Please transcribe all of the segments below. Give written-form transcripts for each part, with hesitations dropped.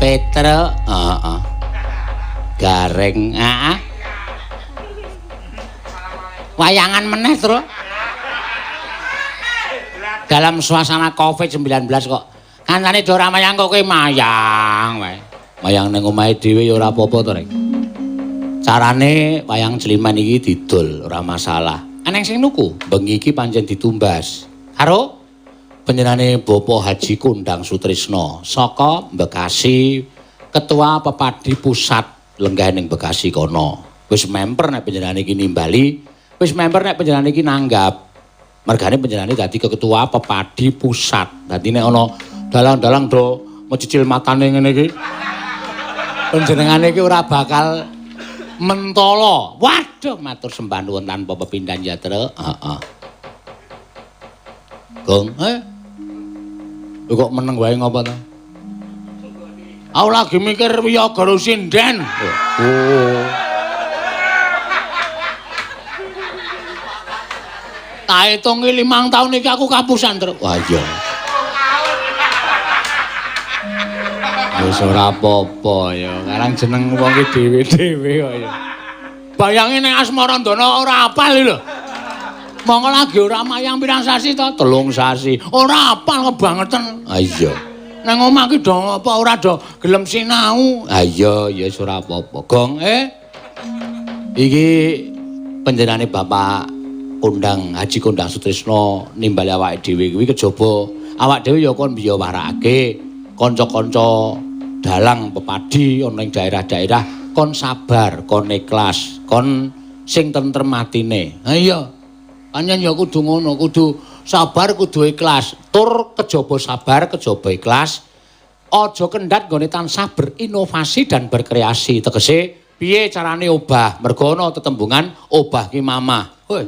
Petruk, heeh. Gareng, heeh. Wayangan meneh, Truk. Dalam suasana Covid-19 kok kancane do ora mayang kok kowe mayang wae. Mayang ning omahe dhewe ya ora apa-apa to, Rek. Carane wayang jeliman iki didol ora masalah. Eneng sing nuku, bengi iki pancen ditumbas. Karo panjenengane Bapak Haji Kondang Sutrisno saka Bekasi, Ketua Pepadi Pusat lenggah ning Bekasi kono. Wis memper nek panjenengane iki nimbali, wis memper nek panjenengane iki nanggap. Mergane panjenengane dadi Ketua Pepadi Pusat. Dadi nek ana dalang-dalang do mecicil matane ngene iki, panjenengane iki ora bakal mentala. Waduh, matur sembah nuwun tanpa pepindhan ya, Truk. Heeh. Gong, eh. Lho kok meneng wae ngopo to? Aku lagi mikir wiyaga sinden. Oh. Tak hitungi 5 tahun iki aku kapusan, Truk. Wah iya. Wis ora apa-apa ya. Karang jeneng wong ki dhewe-dhewe kok ya. Bayange ning Asmarandana ora apal lho. Monggo lagi ora mayang pirang sasi to? 3 sasi. Ora apal kebangetan. Ha iya. Nang omah ki do apa ora do gelem sinau. Ha iya, ya wis ora apa-apa. Gong, eh. Iki panjenengane Bapak Kondang Haji Kondang Sutrisno nimbali awake dhewe kuwi kejaba awak dhewe ya kon biyawarakake kanca-kanca dalang pepadi ana ing daerah-daerah kon sabar, kon ikhlas, kon sing tentrem atine. Ha iya. Pancen ya kudu ngono, kudu sabar, kudu ikhlas. Tur kejaba sabar, kejaba ikhlas, aja kendhat nggone tansah berinovasi dan berkreasi. Tegese piye carane obah? Mergo ana tetembungan obah ki mamah. Hoi.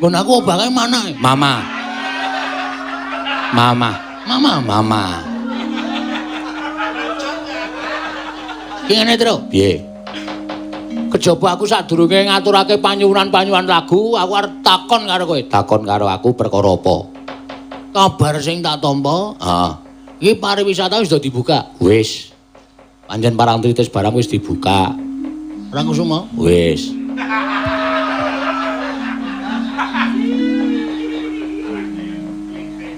Nggon aku obah kae mana? Mama. Mama. Mama, mama. Ki ngene, Tru. Piye? Kejaba aku sadurunge ngaturake panyuwunan-panyuwunan lagu, aku arep takon karo kowe. Takon karo aku perkara apa? Kabar sing tak tampa, heeh. Iki pariwisata wis do dibuka. Wis. Pancen Parangtritis barang wis dibuka. Rangkusuma? Wis.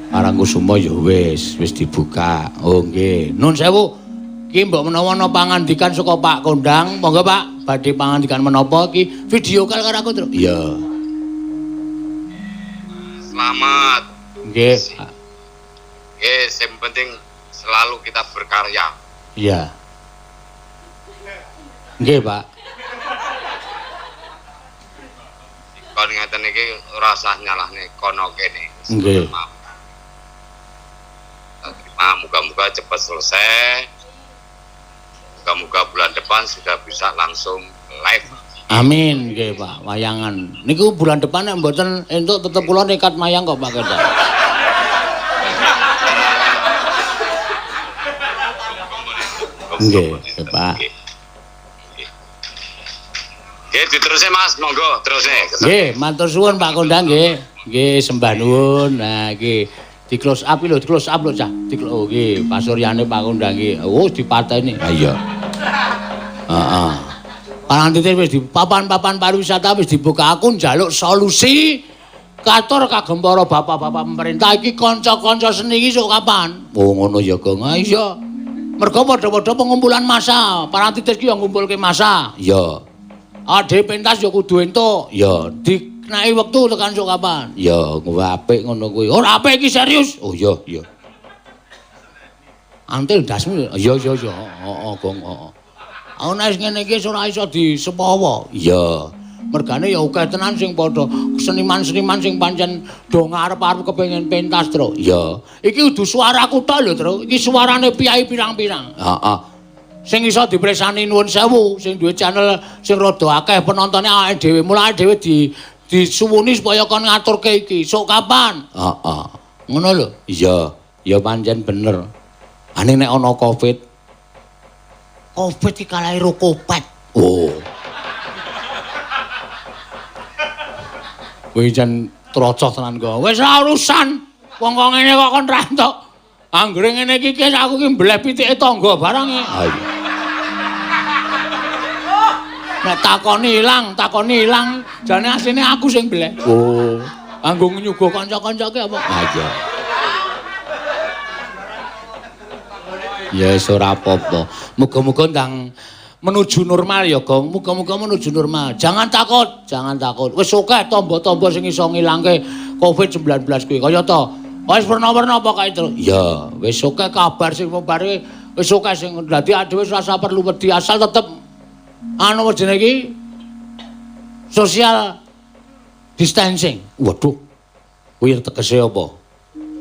Parangkusuma ya wis, wis dibuka. Oh nggih. Nun sewu. Iki mbok menawa ana pangandikan saka Pak Kondang, monggo Pak, badhe pangandikan menapa iki video call karo aku, Truk. Iya. Selamat. Nggih. Nggih, sing penting selalu kita berkarya. Iya. Nggih, Pak. Kon ngeten iki ora usah nyalahne kono kene. Nggih. Terima, moga-moga cepat selesai. Moga-moga bulan depan sudah bisa langsung live. Amin nggih, Pak, wayangan. Niku bulan depan nek mboten entuk tetep kula nekat mayang kok, Pak Ketok. Nggih, Pak. Nggih, diterusne Mas, monggo terusne. Nggih, matur suwun Pak Kondang nggih. Nggih, sembah nuwun. Nah, iki di close up lho, di close up lho, Cah. Di oh nggih, pasuryane Pak Kondang iki. Oh, dipateni. Ha iya. Heeh. Parangtritis wis di papan-papan pariwisata wis dibuka, aku njaluk solusi katur kagem para bapak-bapak pemerintah iki kanca-kanca seni iki sok kapan? Oh ngono ya, Gong. Ha iya. Mergo padha-padha pengumpulan massa. Parangtritis ki ya ngumpulke massa. Iya. Ade pentas ya kudu entuk. Ya, dikenai wektu tekan sok kapan? Ya, apik ngono kuwi. Ora apik iki serius. Oh iya, iya. Antil ndasmu. Iya, iya, iya. Heeh, Gong, heeh. Aku nek ngene iki ora iso disepawa. Iya. Mergane ya akeh tenan sing padha seniman-seniman sing pancen do ngarep-arep kepengin pentas, Truk. Iya. Iki kudu suaraku tok lho, Truk. Iki suarane piyai pirang-pirang. Heeh. Sing iso dipresani nuwun sewu, sing duwe channel sing rada akeh penontone awake dhewe. Mulane dhewe disuwuni supaya kon ngaturke iki. Sok kapan? Heeh. Ngono lho. Iya. Ya pancen bener. Ane nek ana Covid, Covid iki kalahe rokopet. Oh. Kuwi jan trocoh tenan kok. Wis ora urusan. Wong kok ngene kok kon ra entuk. Anggere ngene iki aku ki mbleh pitike tangga barang e. Ha iya. Nek takoni ilang, jane asline aku sing mbleh. Oh, anggo nyuguh kanca-kancake apa? Ha iya. Ya wis ora apa-apa. Muga-muga ndang menuju normal ya, Gong. Muga-muga menuju normal. Jangan takut, jangan takut. Wis akeh tamba-tamba sing iso ngilangke Covid-19 kuwi. Kaya to, wis werna-werna apa kae, Tru? Ya, wis akeh kabar sing mubare, wis akeh sing dadi adewe wis ora perlu wedi asal tetep anu jenenge iki social distancing. Waduh. Kuwi tegese apa?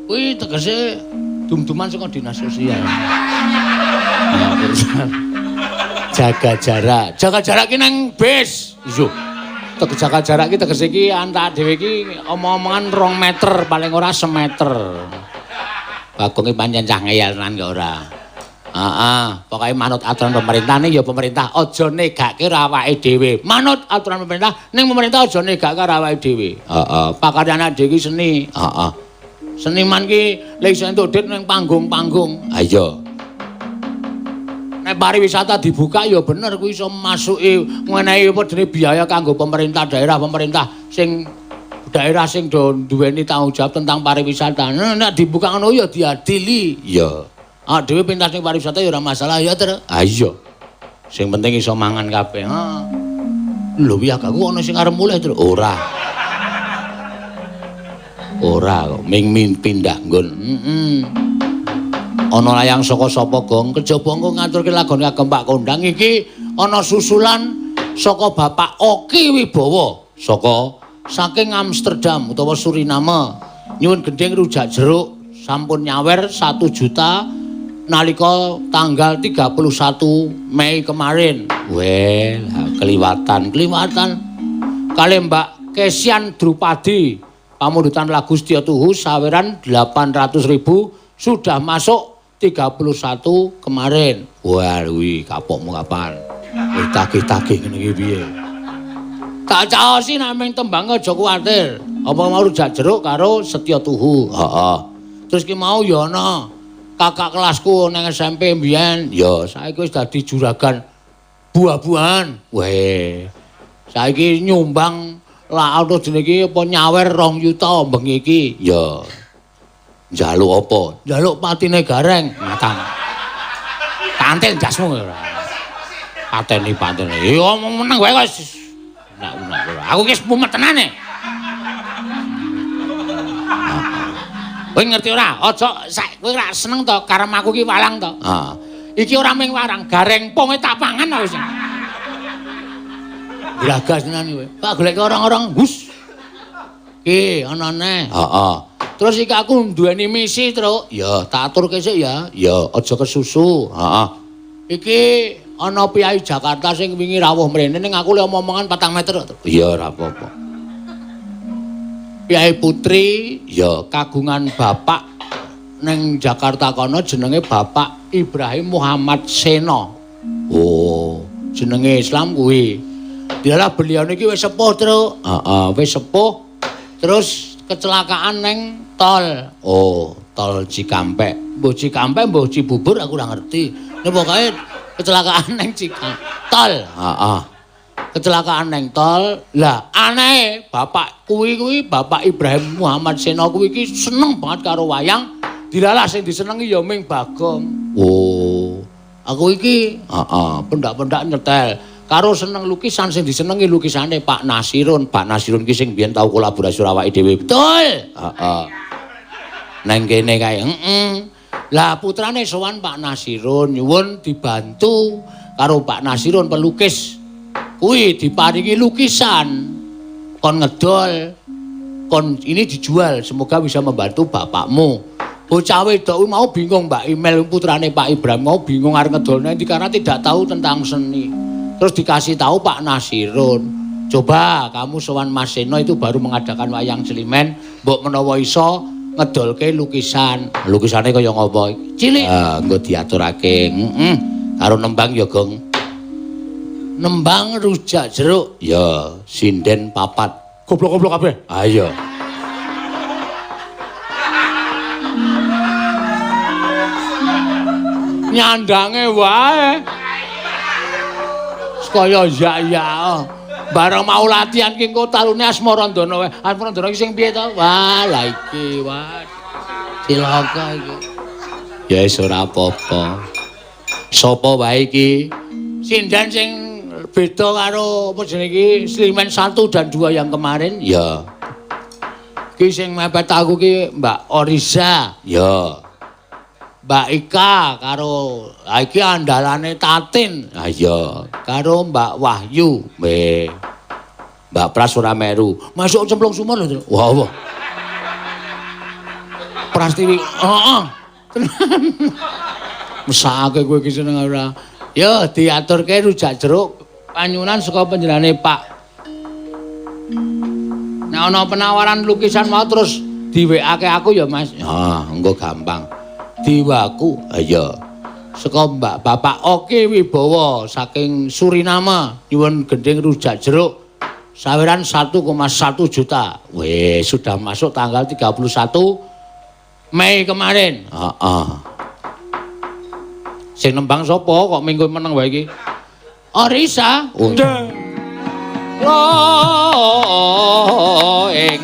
Kuwi tegese dum-duman saka dinas sosial. Jaga jarak. Jaga jarak ki nang bis. Iya. Jaga jarak ki tegese iki antar dhewe iki omong-omongan 2 meter paling ora semeter. Bagong iki pancen cah ngeyel tenan kok ora. Heeh, pokoke manut aturan pemerintah ning ya pemerintah aja negake awake dhewe. Manut aturan pemerintah ning pemerintah aja negake awake dhewe. Heeh, pakaryane dhewe iki seni. Heeh. Seniman ki lek iso entuk dhuwit ning panggung-panggung. Ha iya. Nek pariwisata dibuka ya bener kuwi iso masuki ngenehi apa jenenge biaya kanggo pemerintah daerah, pemerintah sing daerah sing do duweni tanggung jawab tentang pariwisata. Nek dibuka ngono ya diadili. Iya. Ah dhewe pentas ning pariwisata ya ora masalah ya, Tru. Ha iya. Sing penting iso mangan kabeh. Ha. Lho piye aku ana sing arep mulih, Tru? Ora. Ora kok ming pindah nggon. Heeh. Ana layang saka sapa, Gong? Kejaba engko ngaturke lagon kagem Pak Kondang iki ana susulan saka Bapak Oki Wibowo saka saking Amsterdam utawa Suriname. Nyuwun gendhing rujak jeruk sampun nyawer 1 juta nalika tanggal 31 Mei kemarin. Weh, keliwatan. Kalih Mbak Kesian Drupadi pamundutan lagu Setya Tuhu saweran 800.000 sudah masuk 31 kemarin. Wah, kuwi kapokmu kapan? Wis tagih-tagih ngene iki piye? Tak caosi nek ming tembang aja kuwatir. Apa mau rujak jeruk karo Setya Tuhu. Heeh. Terus ki mau ya ana kakak kelasku nang SMP mbiyen, ya saiki wis dadi juragan buah-buahan. Weh. Saiki nyumbang lah auto jenenge iki apa nyawer 2 yuta bengi iki. Ya. Njaluk apa? Njaluk patine Gareng. Matang. Kantil jasmu ora. Pateni. Ya omong meneng wae kok. Unak-unak ora. Aku ki wis mumet tenane. Kowe ngerti ora? Aja kowe ora seneng to karep aku ki walang to. Heeh. Iki ora mung warang, Gareng ponge tak pangan wis. Gragas tenan kowe. Tak goleki orang-orang hus. Ki ana neh. Heeh. Terus iki aku duweni misi, Truk. Ya, tak aturke sik ya. Ya, aja kesusu. Heeh. Iki ana piyai Jakarta sing wingi rawuh mrene ning aku le omong-omongan 4 meter. Iya, ora apa-apa. Piyai Putri ya kagungan bapak ning Jakarta kono jenenge Bapak Ibrahim Muhammad Seno. Oh, jenenge Islam kuwi. Dialah beliau niki wis sepuh, Truk. Heeh, wis sepuh. Terus kecelakaan neng tol. Oh, tol Cikampek. Mbuh Cikampek, mbuh Cibubur aku ora ngerti. Nek pokoke kecelakaan neng Cikampek. Tol. Heeh. Kecelakaan neng tol. Lah, aneh bapak kuwi kuwi Bapak Ibrahim Muhammad Seno kuwi iki seneng banget karo wayang. Dilalah sing disenengi ya ming Bagong. Oh, aku iki heeh, pendak-pendak nyetel. Karo seneng lukisan sing disenengi lukisane Pak Nasirun. Pak Nasirun ki sing biyen tau kolaborasi karo awake dhewe. Betul. Heeh. Neng kene kae. Heeh. Lah putrane sowan Pak Nasirun nyuwun dibantu karo Pak Nasirun pelukis. Kuwi diparingi lukisan kon ngedol, kon ini dijual, semoga bisa membantu bapakmu. Bocah wedok kuwi mau bingung Mbak Imel putrane Pak Ibrahim mau bingung arep ngedol nanti karena tidak tahu tentang seni. Terus dikasih tahu Pak Nasirun, coba kamu sowan Mas Seno itu baru mengadakan wayang Climen, mbok menawa iso ngedolke lukisan. Lukisane kaya ngopo? Cilik. Ah, engko diaturake. Heeh. Karo nembang ya, Gong. Nembang rujak jeruk. Ya, sinden papat. Goblok-goblok kabeh. Ayo. Nyandange wae. Kaya ya-ya. Bareng mau latihan ki engko talune Asmarandana wae. Asmarandana ki sing piye to? Wah, lah iki wah. Cilaka iki. Ya wis ora apa-apa. Sapa wae iki? Sinden sing beda karo apa jenenge iki Slimen 1 dan 2 yang kemarin? Ya. Ki sing mepet aku ki Mbak Oriza. Ya. Mbak Ika karo iki andalane Tatin. Ha iya, karo Mbak Wahyu. Weh. Mbak Pras ora meru. Masuk cemplung sumur lho. Wah, wah. Prastiwi. Heeh. Tenan. Mesake kowe iki seneng ora. Yo diaturke rujak jeruk panyunan saka panjenengane Pak. Nek ana penawaran lukisan mau terus di WA-ke aku ya, Mas. Ah, engko gampang. Diwaku, iya. Saka Mbak Bapak Oki Wibowo saking Suriname nyuwun gendhing rujak jeruk saweran 1,1 juta. Weh, sudah masuk tanggal 31 Mei kemarin. Heeh. Sing nembang sapa kok minggu meneng wae iki? Orisa. Oh. Ing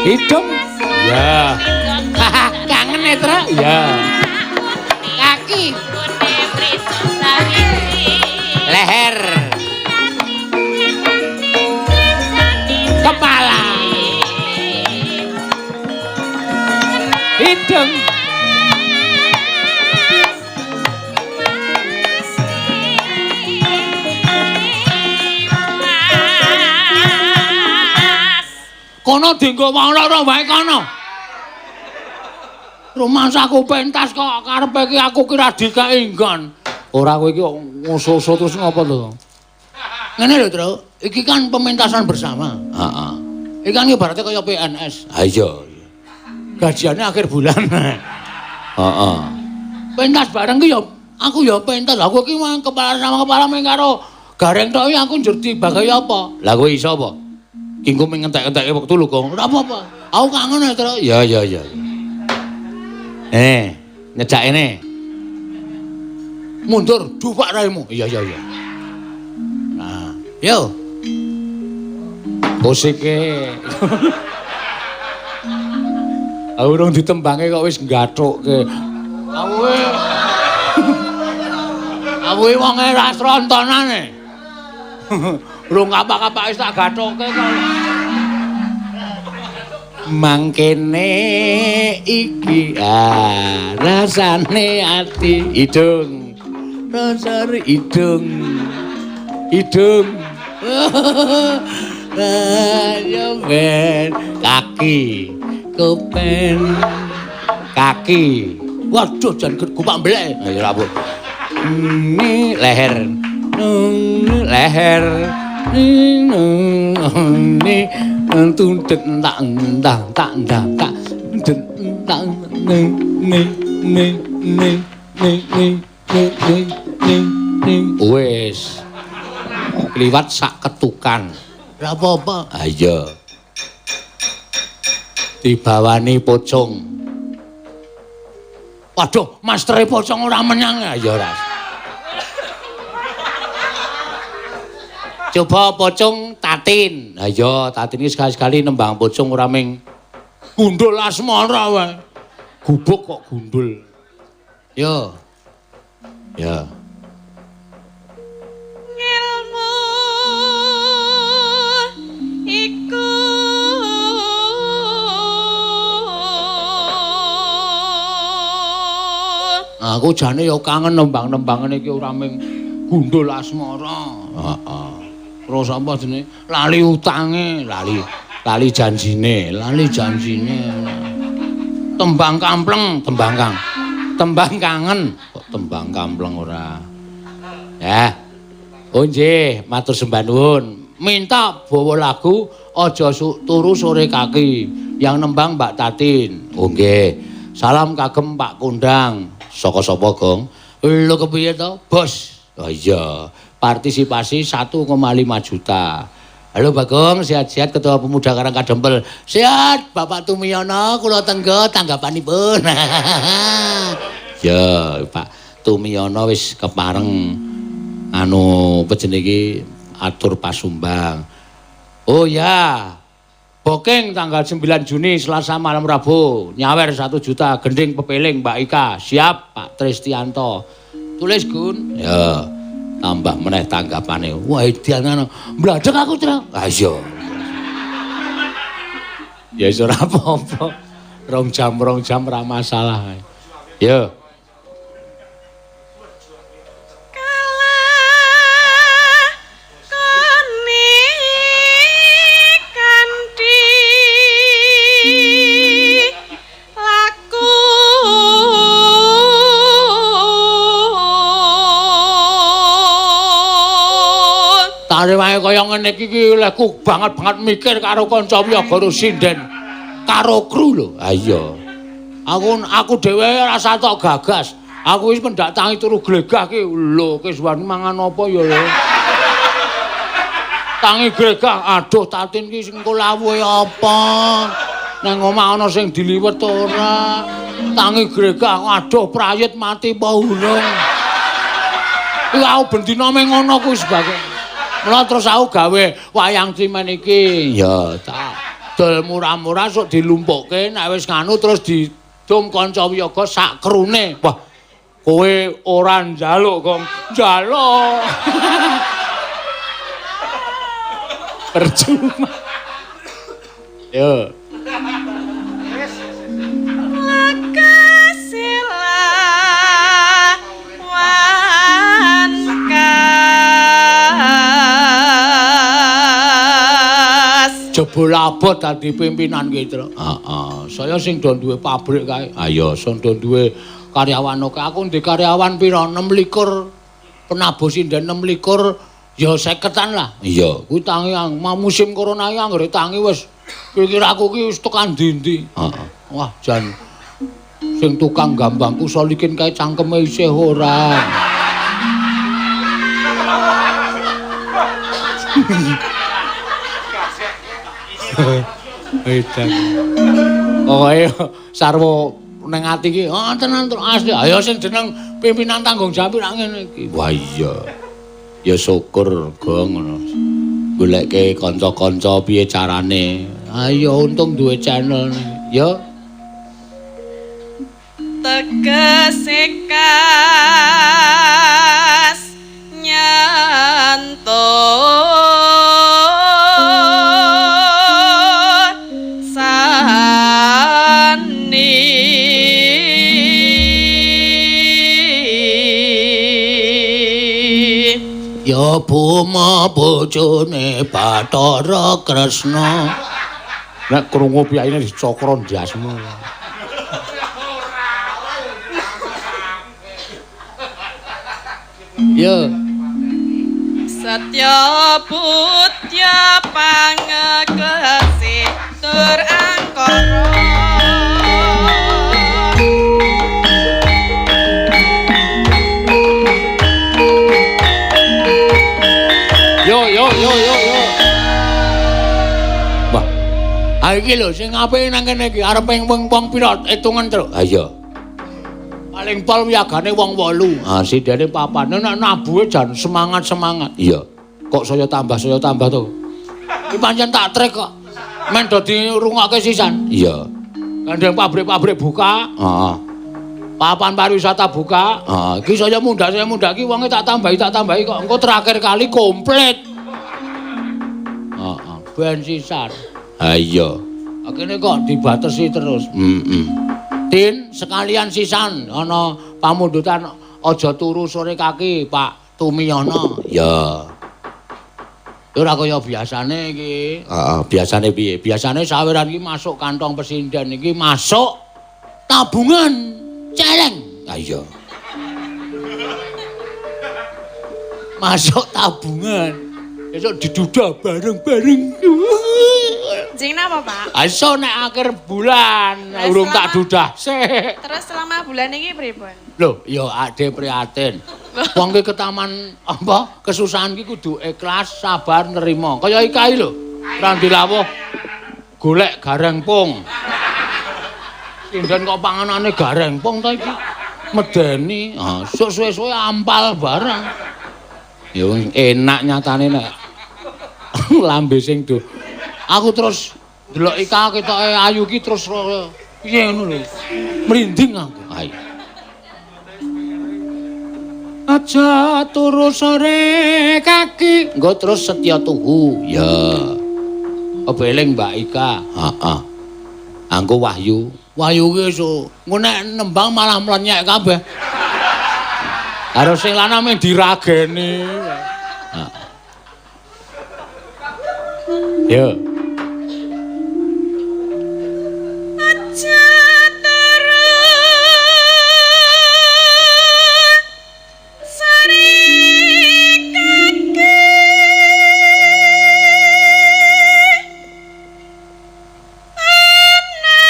hidung. Ya. Kangen Netra. Ya. Kaki. Leher. Kepala. Hidung. Kono dienggo wong loro wae kono. Rumangsaku pentas kok karepe iki aku kira dikeki nggon. Ora kowe iki ngoso-oso terus ngopo to? Ngene lho, Tru. Iki kan pementasan bersama. Heeh. Iki kan ibaratnya kaya PNS. Ha iya. Gajiannya akhir bulan. Heeh. Pentas bareng ki ya aku ya pentas. Aku iki kepala sama kepala mung karo Gareng tok aku njur dibagai apa? Lah kowe iso apa? Ki engko mung entek-enteke wektu lho, Kong. Ora apa-apa. Aku kangen ya, Tru. Ya ya ya. Nyejak ini. Mundur, dupak raimu. Iya iya iya. Nah, yo. Musike. Aku urung ditembange kok wis nggathukke. Aku wonge ra srontonane. Urung kapak-kapak wis tak gathukke kok. Mangkene iki rasane ati hidung. Rasane hidung. Hidung. Ayo ben kaki. Kopen kaki. Waduh jan gupak mblek. Ya ora apa. Ni leher. Leher. Ni tundet tak entah tak entah tak den tak ni ni ni ni ni ni ni ni ni. Wis. Liwat sak ketukan. Ora apa-apa. Ha iya. Dibawani pocong. Waduh, mastere pocong ora menyang. Ya ora. Coba pocong Tatin. Ha iya, Tatin iki sekali-sekali nembang pocong ora ming gundul asmara wae. Gubuk kok gundul. Yo. Ya. Ngelmu iku Aku jane ya kangen nembang-nembang ngene iki ora mung gundul asmara. Heeh. Terus apa jenenge? Lali utange, lali janjine, lali janjine. Tembang kampleng, tembang kang. Tembang kangen, kok tembang kampleng ora. Ya. Oh nggih, matur sembah nuwun. Minta bawa lagu Aja Turu Sore Kaki yang nembang Mbak Tatin. Oh nggih. Salam kagem Pak Kondang. Saka sapa, Gong? Lho kepiye to, Bos? Oh iya, partisipasi 1,5 juta. Halo Bagong, sehat-sehat Ketua Pemuda Karang Kadempel. Sehat, Bapak Tumiyono, kula tenggo tanggapanipun. Ya, Pak Tumiyono wis kepareng anu apa jenenge iki atur pasumbang. Oh ya. Booking tanggal 9 Juni Selasa malam Rabu, nyawer 1 juta gending pepeling Mbak Ika. Siap Pak Tristianto. Tulis Gun. Ya. Tambah meneh tanggapane. Wah, edan ngono. Mladek aku, Tru. Ah iya. Ya wis ora apa-apa. Rong jam ora masalah. Yo. Wae kaya ngene iki ki lehku banget-banget mikir karo kanca wiyaga sinden karo kru lho. Ha iya. Aku dhewe rasa tok gagas. Aku wis pendak tangi turu glegah ki. Lho, keswan mangan apa ya lho. Tangi glegah, aduh Tatin ki sing lawuhe apa? Nang omah ana sing diliwet ora? Tangi glegah, aduh prayit mati apa urung? Iku aku bendina meng ngono kuwi sebage. Mula terus aku gawe wayang trimen iki. Ya tak dol murah-murah sok dilumpukke nek wis nganu terus didum kanca wiyaga sak krune. Wah, kowe ora njaluk, Gong. Njaluk. Percuma. Yo. Jebul abot dadi pimpinan ki, Tru. Heeh. Saya sing do duwe pabrik kae. Ha iya, sing do duwe karyawan oke. Aku ndek karyawan pira? 26 penabuh sinden 26 ya 50-an lah. Iya, kuwi tangi musim corona iki anggere tangi wis pikir aku ki wis tekan ndi-ndi. Heeh. Wah, jan sing tukang gambangku solikin kae cangkeme isih ora. Edan. Pokoke sarwa ning ati iki, oh tenan asli. Ayo sing jeneng pimpinan tanggung jawab rak ngene iki. Wah iya. Ya syukur Gong ngono. Goleke kanca-kanca piye carane. Ayo untung duwe channel. Ya. Tegese kas nyanto Ya Buma bojone Bathara Kresna. Nek krungu piyayine dicokro ndasmu. Ya. Satya putya pangekesi tur angkara. Yo yo yo yo yo. Wah. Ha iki lho sing apik nang kene iki arep wong pira hitungan, Tru. Ha iya. Paling pol wiyagane wong 8. Ha sindene papane nek nabuhe jan semangat-semangat. Iya. Kok saya tambah to. Iki pancen tak trek kok. Men do dirungokke sisan. Iya. Gandeng pabrik-pabrik buka. Heeh. Papan pariwisata buka. Heeh, iki saya mundak iki wonge tak tambahi kok. Engko terakhir kali komplit. Heeh, ben sisan. Ha iya. Akene kok dibatesi terus. Heeh. Tin sekalian sisan ana pamundutan aja turu sore kaki Pak Tumiyono. Ya. Ora kaya biasane iki. Heeh, biasane piye? Biasane saweran iki masuk kantong pesinden iki masuk tabungan celeng. Ha iya. Masuk tabungan. Besok diduda bareng-bareng. Jeng napa, Pak? Aso nek akhir bulan urung tak dudah sik. Terus selama bulan iki pripun? Lho, ya ade prihatin. Wong ki ketaman apa kesusahan ki kudu ikhlas, sabar nerima. Kaya ikai lho. Ora dilawuh golek gareng pung. Sinden kok panganane gareng pung ta iki? Medeni. Ah, sok suwe-suwe ampal barang. Ya enak nyatane nek lambe sing do. Aku terus ndelok Ika ketoke ayu ki terus piye ngono lho. Merinding aku. Ayo. Aja turu sore kaki. Engko terus setya tuhu. Ya. Apa eling Mbak Ika? Heeh. Angko Wahyu. Wahyu ki iso. Engko nek nembang malah mlenyek kabeh. Karo sing lanang mung dirageni. Heeh. Yo. Aja turu sore kaki. Ana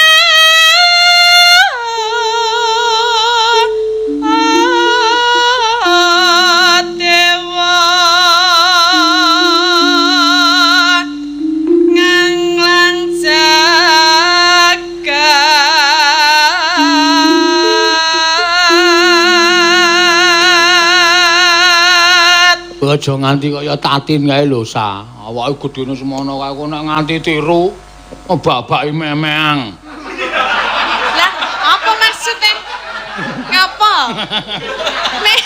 dewa nganglang jagat. Aja nganti kaya Tatin kae lho, Sa. Awake gedene semono kae kok nek nganti tiru ngebabaki memeang. Lah, apa maksudnya? Ngapa?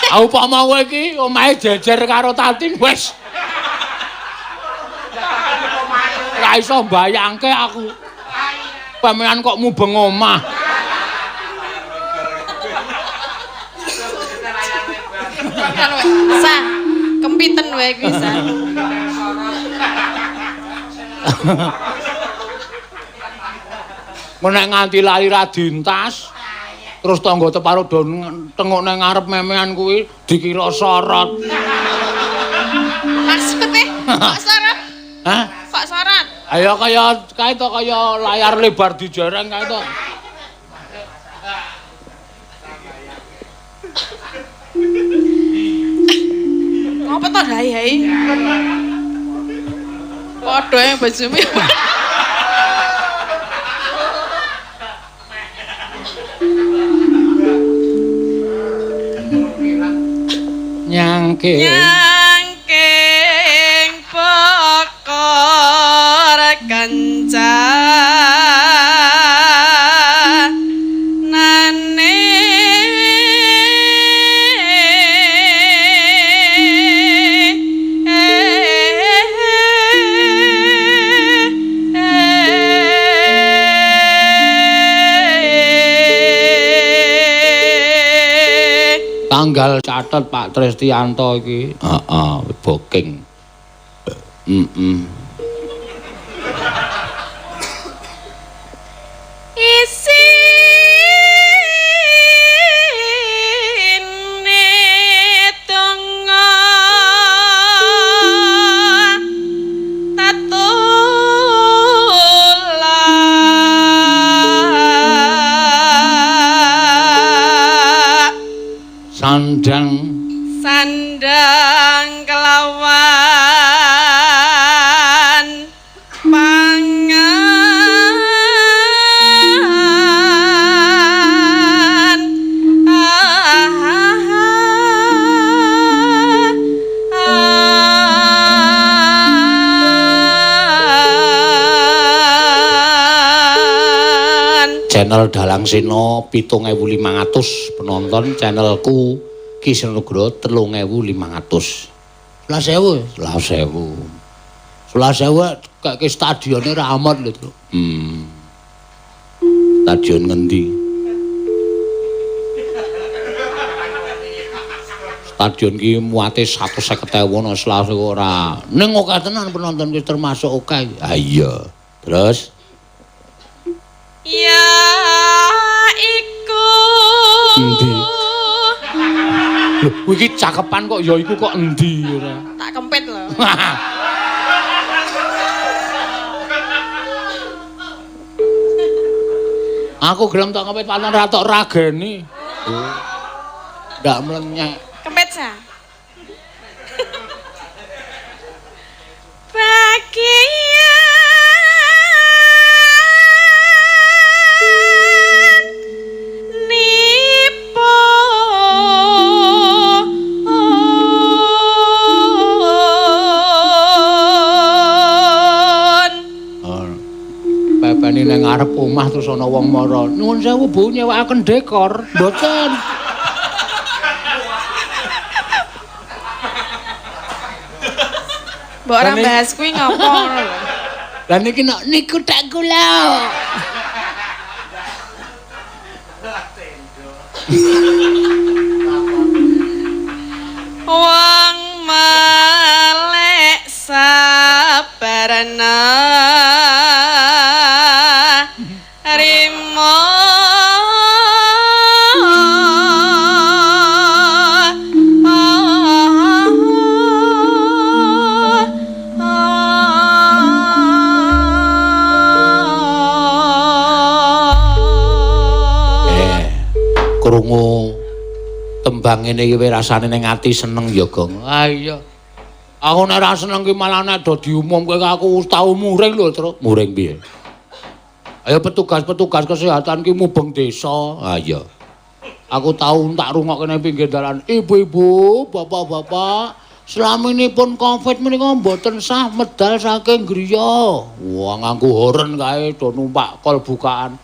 Ah upama kowe iki omahe jejer karo Tatin wis. Ora iso mbayangke aku. Pamean kok mubeng omah. Sa, kempiten wae kuwi, Sa. Nek nganti lali ra dintas, terus tangga teparo do tengok nang ngarep memean kuwi dikira sorot. Maksudnya kok sorot? Hah? Kok sorot? Ayo kaya kae to kaya layar lebar dijereng kae to. Ngopo to hai-hai? Padha e bojomu. Nyangking nyangking pokor kencanane tanggal catet Pak Tristianto iki. Heeh, booking. Heeh. Isine donga tatula sandang sandang kelawan pangan Channel Dalang Sena 7.500 penonton, channelku Ki Seno Nugroho 3.500. 11.000, 11.000. 11.000 kayak ke stadionnya ramot lho, Tru. Stadion ngendi? Stadion ki muate 150.000 ana Selasa ora. Ning akeh tenan penonton ki termasuk akeh. Ha iya. Terus ya iku. Endi? Lho, iki cakepan kok ya iku kok endi ora? Tak kempit lho. Aku gelem tak kempit pancen ra tok rageni. Ndak mlenyek. Kempit sa. Bagian nipun nang ngarep omah terus ana wong mara. Nuwun sewu Bu, nyewakaken dekor. Mboten. Mbok ora bahas kuwi ngopo ngono lho. Lah niki nek niku tak kula. Wong melek sabarana rimo krungu tembang ngene iki rasane ning ati seneng ya, Gong. Ah iya. Aku nek ora seneng ki malah nek do diumumke aku tau muring lho, Truk. Muring piye? Ayo petugas-petugas kesehatan ki mubeng desa. Ah iya. Aku tau tak rungokke nang pinggir dalan, ibu-ibu, bapak-bapak, slaminipun Covid menika mboten sah medal saking griya. Wah, nganggo horen kae do numpak kol bukaan.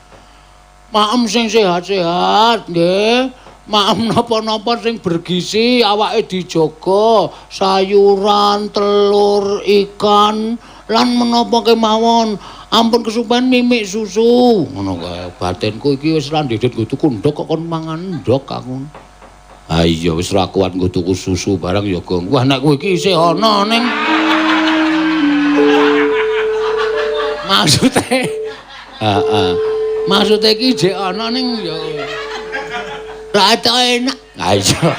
Maem sing sehat-sehat nggih. Maem napa-napa sing bergizi, awake dijaga, sayuran, telur, ikan, lan menapa kemawon. Ampun kesupen mimik susu. Ngono kae. Batinku iki wis ra ndedit nggo tuku ndhog kok kon mangan ndhog aku. Ha iya wis ra kuat nggo tuku susu barang ya, Gong. Wah nek kowe iki isih ana ning maksude heeh. Maksude iki jek ana ning ya ra enak. Ha iya.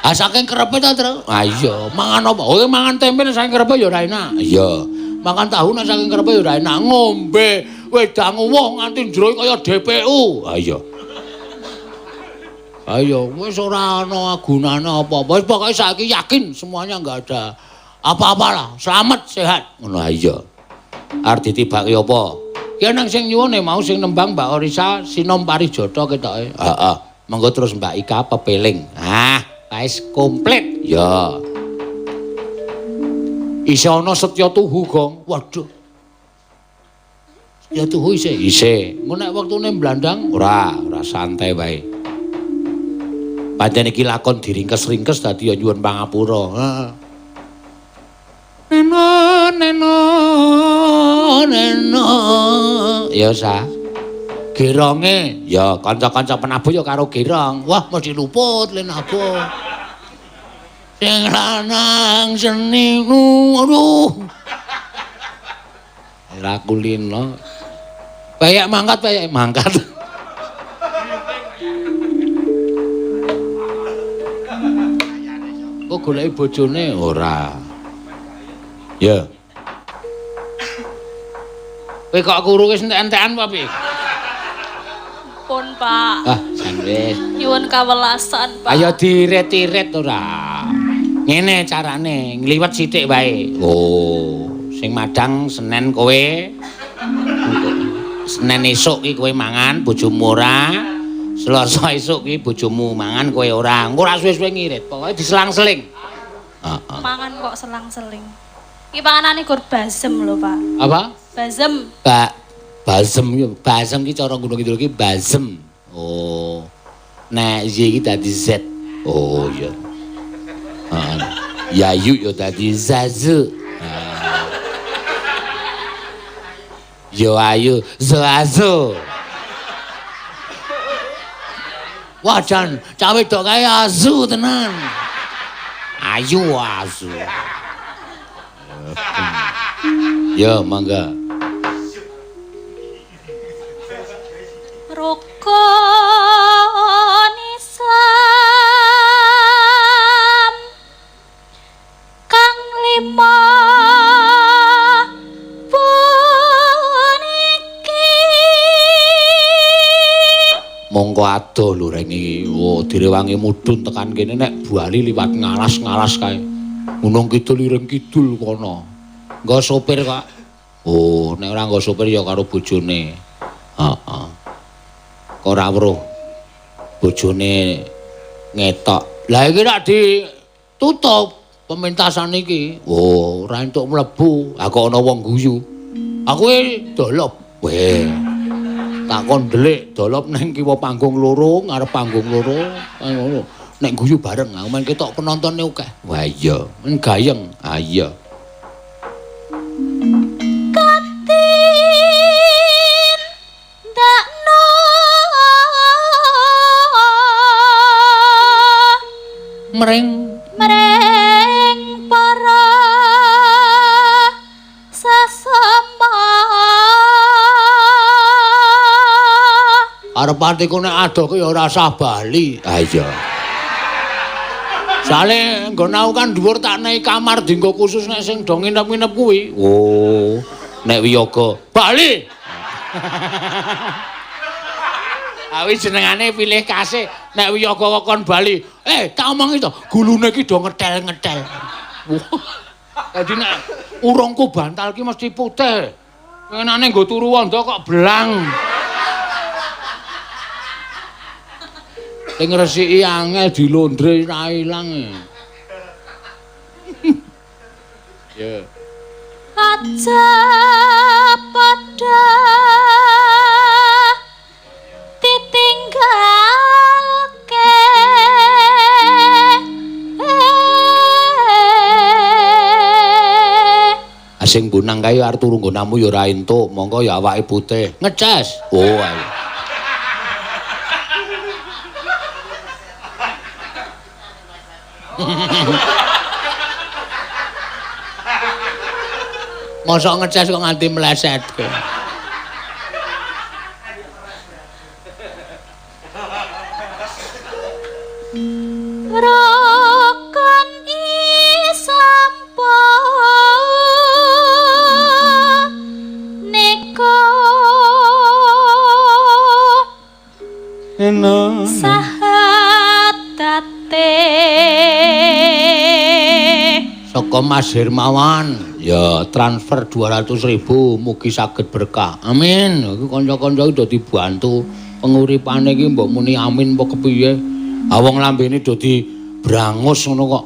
Ah saking kerepe ta, Tru? Ha iya, mangan apa? Oh, mangan tempe nek saking kerepe ya ora enak. Iya. Mangan tahu nek saking kerepe ya ora enak. Ngombe wedang uwuh nganti njero kaya DPU. Ha iya. Ha iya, wis ora ana gunane apa-apa. Wis pokoke saiki yakin semuanya enggak ada apa-apa lah. Selamat sehat. Ngono ha iya. Arep ditibake apa? Ki nang sing nyuwun mau sing nembang Mbak Orisa Sinom Parijata ketoke. Heeh. Monggo terus Mbak Ika pepeling. Ah, wis komplit. Ya. Isih ana Setya Tuhu, Gong. Waduh. Setya Tuhu isih. Isih. Engko nek wektune mblandang ora, ora santai wae. Pancen iki lakon diringkes-ringkes dadi ya nyuwun pangapura. Heeh. Neno neno neno ya sa geronge ya kanca-kanca penabuh ya karo gerong. Wah mesti luput le nabuh sing lanang seni aduh ora kulino payek mangkat payek mangkat. Kok goleki bojone ora? Ya. Kowe kok kuru wis entek-entekan apa piye? Pun, Pak. Ah, jan wis. Nyuwun kawelasan, Pak. Ayo diiret-iret ora. Ngene carane, ngliwet sithik wae. Oh, sing madang Senen kowe. Senen esuk ki kowe mangan, bojomu ora. Selasa esuk ki bojomu mangan, kowe ora. Engko ora suwe-suwe ngirit, pokoke diselang-seling. Heeh. Mangan kok selang-seling. Iki panganane gur basem lho, Pak. Apa? Basem. Basem yo, basem ki cara Gunung Kidul ki basem. Oh. Nek Y iki dadi Z. Oh iya. Heeh. Yayu yo dadi Zazu. Yo ayu Zazu. Wah jan, cawe dok kae azu tenan. Ayu asu. Ya, mangga. Rukun Islam kang lima puniki. Mongko adoh lho reng iki. Oh, direwangi mudhun tekan kene nek bali liwat ngalas-ngalas kae. Gunung Kidul ireng kidul kono. Nggo sopir kok. Oh, nek ora nggo sopir ya karo bojone. Heeh. Kok ora weruh bojone ngetok. Lah iki rak ditutup pementasan iki. Oh, ora entuk mlebu. Ha kok ana wong guyu. Aku e dolop. Weh. Tak kon ndelik dolop nang kiwa panggung loro, ngarep panggung loro, ngono. Nek guyu bareng aku men ketok penontone akeh. Wah iya, men gayeng. Ha iya. Katin dakno mring mring para sesama. Arep atiku nek adoh ki ya ora usah bali. Ha iya. Sale nggon aku kan dhuwur tak nei kamar dienggo khusus nek sing do nginep-nginep kuwi. Oh, nek wiyaga bali. Awi jenengane pilih kasih nek wiyaga kon bali. Eh, tak omongi to, gulune ki do ngetel-ngetel. Dadi nek urungku bantal ki mesti putih. Pengenane nggo turu wondo kok belang. Sing ngresiki angel dilondre ra ilang. Ya. Aja padha ditinggalke. Sing bonang kae arep turu nggonamu ya ora entuk, mongko ya awake putih. Ngeces. Oh, ayo. Mosok ngeces kok nganti meleset kowe. Rukun Islam punika sahatate saka Mas Hermawan ya transfer 200.000 mugi saged berkah. Amin. Iki kanca-kanca iki do dibantu penguripane iki mbok muni amin apa kepiye. Ha wong lambene do dibrangus ngono kok.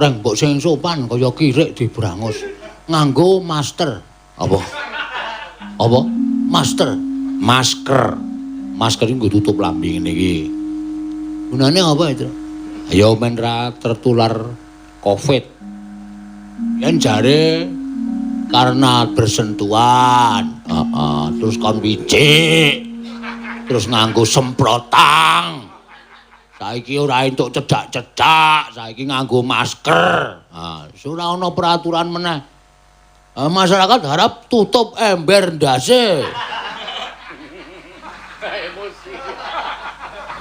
Reng mbok sing sopan kaya kirik dibrangus. Nganggo master. Apa? Apa? Master. Masker. Masker iki nggo tutup lambe ngene iki. Gunane apa itu? Ya men ra tertular Covid. Yen jare karena bersentuhan, terus kon wicik, terus nganggo semprotang. Saiki ora entuk cedak-cedak, saiki nganggo masker. Nah, ora ana peraturan meneh. Masyarakat harap tutup ember ndase.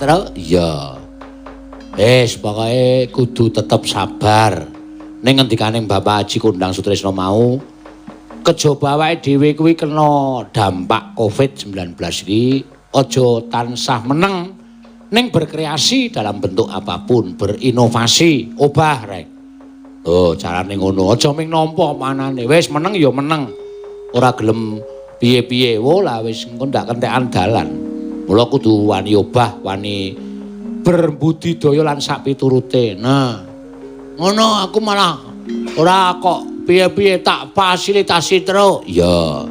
Terus iya. Wis pokoke kudu tetep sabar. Ning ngendikane Bapak Haji Kondang Sutrisno mau, kejaba awake dhewe kuwi kena dampak Covid-19 iki aja tansah meneng, ning berkreasi dalam bentuk apapun, berinovasi, obah rek. Oh, carane ngono, aja ming nampa manane. Wis meneng ya meneng. Ora gelem piye-piye, wo lah wis engko ndak kentekan dalan. Mula kudu wani obah, wani berbudidaya lan sak piturute. Nah, ngono aku malah ora kok piye-piye tak fasilitasi terus. Iya.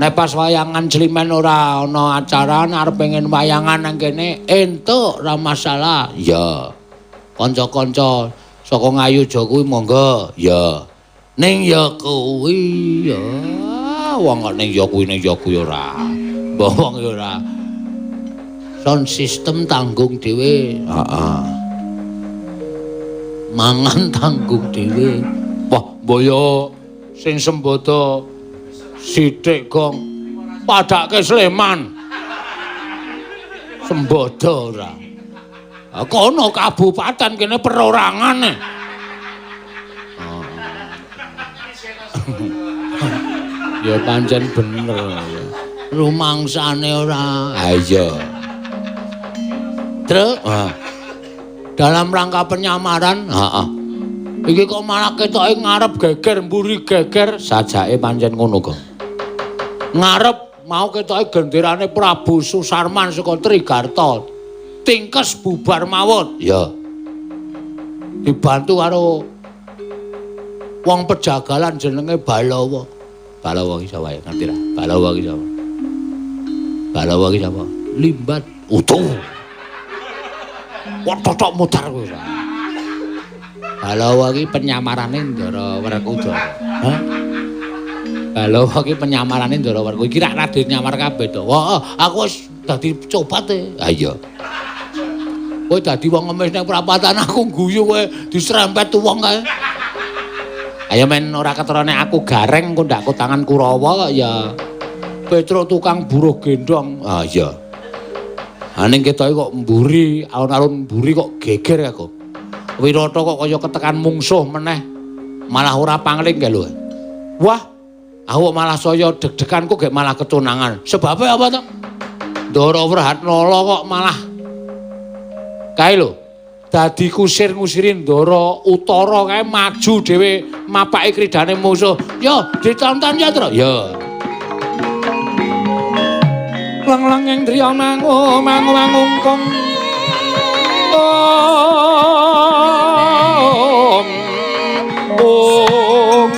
Nek pas wayangan Climen ora ana acara, arep pengen wayangan nang kene entuk ora masalah. Iya. Kanca-kanca saka Ngayuja kuwi monggo. Iya. Ning ya kuwi ya wong kok ning ya kuwi ning ya kuwi ora. Mbah wong ya ora. Sound system tanggung dhewe. Heeh. Mangan tanggung dhewe. Wah, mbaya sing sembodo sithik gong padake Sleman. Sembodo ora. Kono kabupaten kene perorangane. Ya pancen bener ya. Rumangsane ora. Ha iya. Truk, dalam rangka penyamaran, heeh. Iki kok malah ketoke ngarep geger, mburi geger, sajake pancen ngono kok. Ngarep mau ketoke genderane Prabu Susarman saka Trigarta. Tingkes bubar mawon. Ya. Dibantu karo wong pejagalan jenenge Balawa. Balawa ki sapa ya? Ngerti ra? Balawa ki sapa? Balawa ki sapa? Limbat utuh. Wah, totok mutar kowe. Balawa ki penyamarane Ndara Werkudara. Hah? Balawa ki penyamarane Ndara Werkudara. Iki rak Raden nyamar kabeh to. Wah, aku wis dadi cobat e. Ha iya. Kowe dadi wong ngemis ning prapatan aku guyu kowe diserempet wong kae. Ayo men ora ketara nek aku gareng engko ndak tangan Kurawa kok ya. Petruk tukang buruh gendong. Ah iya. Ha ning ketoke kok mburi, alun-alun mburi kok geger aku. Wirata kok kaya ketekan mungsuh meneh. Malah ora pangling kae lho. Wah, aku malah saya deg-degan kok gek malah keconangan. Sebabe apa to? Ndara Wrehatnala kok malah kae lho. Dadi kusir ngusiri Ndara Utara kae maju dhewe mapake kridane musuh. Yo ditonton ya, Tru. Yo. Leng-lenging driya mangu mangu mangungkung. Om. Om.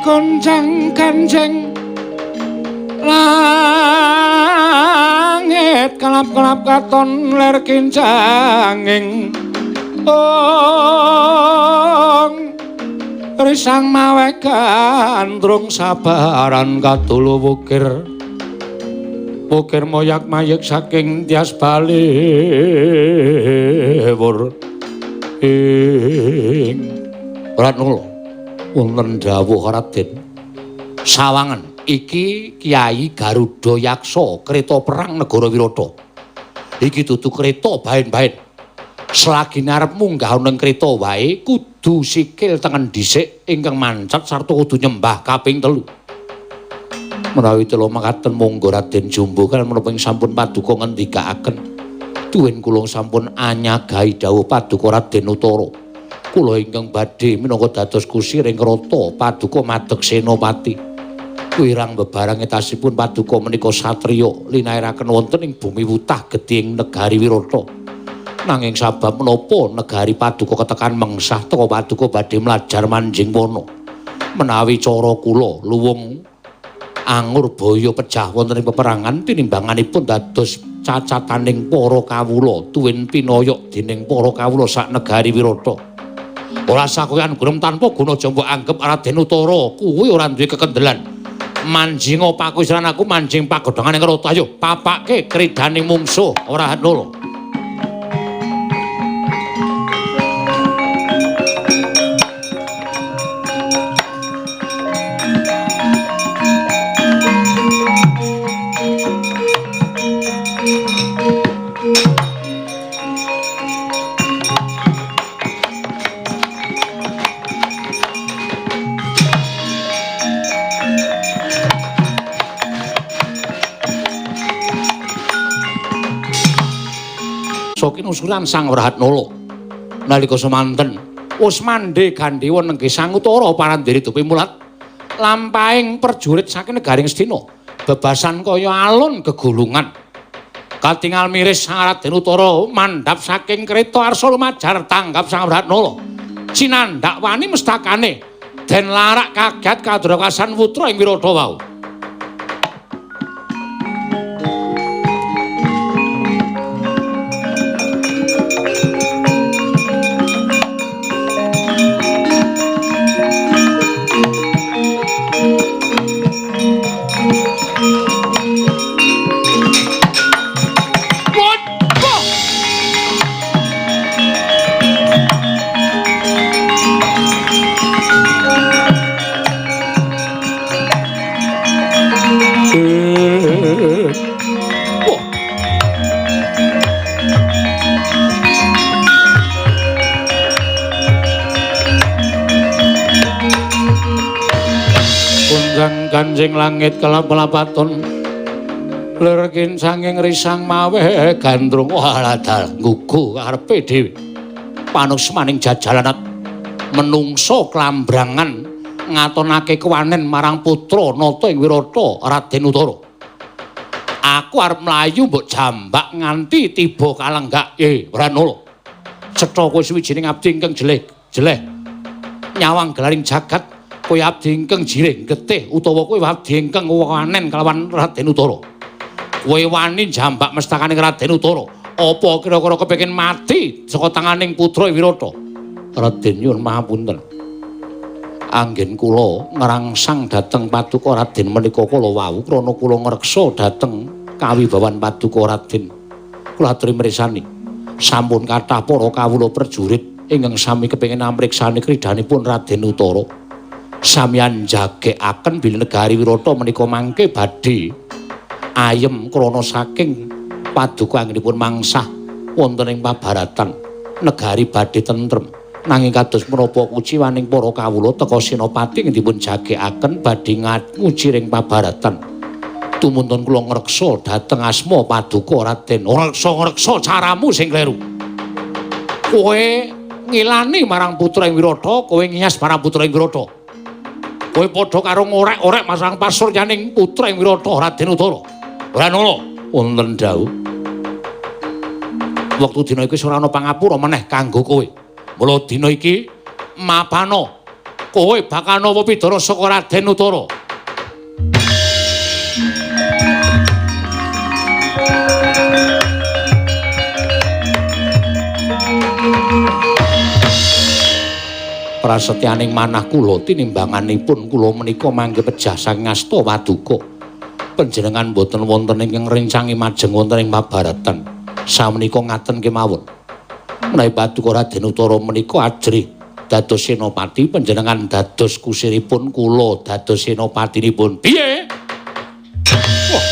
Koncang kancing langit kelap-kelap katon ler kincanging ong risang mawe gandrung sabaran katulu wukir wukir moyak mayek saking tias balewur ing Ratnala wonten dawuh Raden Sawangen iki Kyai Garuda Yaksa kereta perang negara Wirata. Iki dudu kereta baen-baen. Selagi arep munggah ana ing kereta wae kudu sikil tengen dhisik ingkang mancet sarta kudu nyembah kaping 3. Menawi tela makaten monggo Raden Jumbo kan menapa ing sampun paduka ngendikaaken tuwin kula sampun anyagahi dawuh paduka Raden Utara. Kula ingkang badhe minangka dados kusir ing krata paduka madeg senopati. Wirang bebarang etasipun paduka menika satriya linairaken wonten ing bumi wutah gedhe ing negari Wirata. Nanging sabab menapa negari paduka ketekan mengsah teka paduka badhe mlajar manjing wana. Menawi cara kula luwung angur baya pejah wonten ing peperangan tinimbanganipun dados cacataning para kawula tuwin pinoyok dening para kawula sak negari Wirata. Ora sakoyan gurem tanpa guna aja mbok anggep Raden Utara kuwi ora duwe kekendelan. Manjinga pakusiran aku manjing pagodhongan ing krata ayo papake kridane mungsuh ora hanul. Kinusuran Sang Wrehatnala nalika semanten Usmande Gandewa nenggih Sangutara parandene dupi mulat lampahing prajurit saking negaring Astina bebasan kaya alun gegulungan. Katingal miris Sang Raden Utara mandhap saking kreta arsa lumajar tanggap Sang Wratnala. Cinandhak wani mestakane den larak kaget kadrakasan putra ing Wirata wau. Kanjeng langit kelap-kelapaton lir kincanging risang maweh gandrung waladal nggugu karepe dhewe panuksmaning jajalanat menungso klambrangan ngatonake kewanen marang putra nata ing Wirata Raden Utara. Aku arep mlayu mbok jambak nganti tiba kalenggak. Wranala, cetha kowe suwijining abdi ingkang jeleh nyawang gelaring jagat. Kowe abdi ingkang jirih getih utawa kowe abdi ingkang wanen kelawan Raden Utara. Kowe wani jambak mestakane Raden Utara. Apa kira-kira kepengin mati saka tanganing putra Wirata? Raden nyuwun mahapunten. Anggen kula ngrangsang dhateng paduka Raden menika kala wau krana kula ngreksa dhateng kawibawan paduka Raden. Kula aturi mresani. Sampun kathah para kawula prajurit ingkang sami kepengin amriksani kridhanipun Raden Utara. Samyan jagekaken bilih negari Wirata menika mangke badhe ayem krana saking paduka anggenipun mangsah wonten ing pabaratan negari badhe tentrem. Nanging kados menapa kuciwaning para kawula teka senopati ing dipun jagekaken badhe nguci ring pabaratan. Tumuntun kula ngreksa dhateng asma paduka Raden. Ngreksa-ngreksa caramu sing kleru. Kowe ngilani marang putra ing Wirata, kowe ngiyas marang putra ing Wirata. Kowe padha karo ngorek-orek masang pasuryaning putra ing Wirata Raden Utara. Wranala, wonten dawuh. Wektu dina iki ora ana pangapura meneh kanggo kowe. Mula dina iki mapana kowe bakal nampa pidana saka Raden Utara. Prasetyaning manah kula tinimbanganipun kula menika mangke pejah saking asta paduka. Panjenengan boten wonten ingkang ngrencangi majeng wonten ing pabaratan. Samenika ngaten kemawon. Menawi paduka Raden Utara menika ajrih dados senopati, panjenengan dados kusiripun, kula dados senopatinipun. Piye? Wah.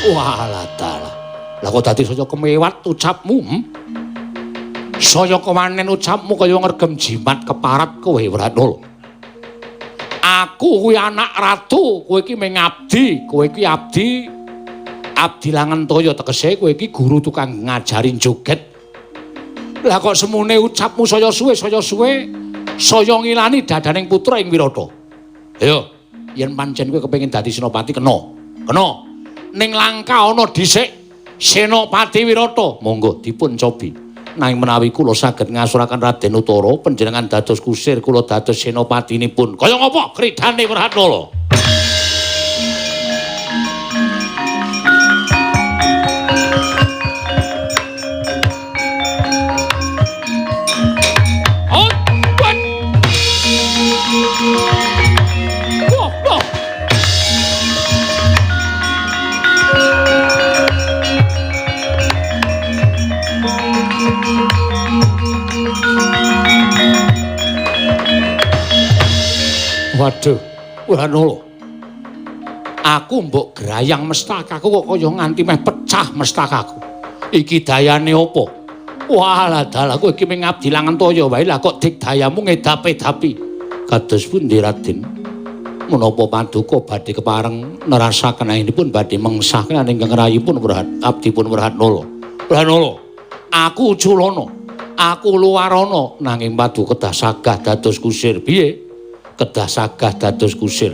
Walah dalah. Lah kok dadi saya kemewat ucapmu? Saya kewanen ucapmu kaya ngregem jimat keparat kowe Wranala. Aku kuwi anak ratu, kowe iki mung abdi, kowe iki abdi abdi langentaya tegese kowe iki guru tukang ngajari joget. Lah kok semune ucapmu saya suwe saya ngilani dadaning putra ing Wirata. Ayo, yen pancen kowe kepengin dadi senopati kena. Kena. Ning Langka ana dhisik Senopati Wirata. Monggo dipun cobi. Nanging menawi kula saged ngasuraken Raden Utara, panjenengan dados kusir, kula dados senopatinipun. Kaya ngapa kridane Wratnala? Waduh, Wranala. Aku mbok grayang mestakaku kok kaya nganti meh pecah mestakaku. Iki dayane apa? Walah dalah kowe iki mung ngabdi langentaya wae lah kok digdayamu ngedap-edapi. Kados pundi Raden? Menapa paduka badhe kepareng nerasaken anggenipun badhe mengsah lan ingkang rayipun abdipun Wrehatnala. Wrehatnala, aku Culana, aku Luwarana nanging paduka kedah sagah dados kusir. Piye? Kedah sagah dados kusir.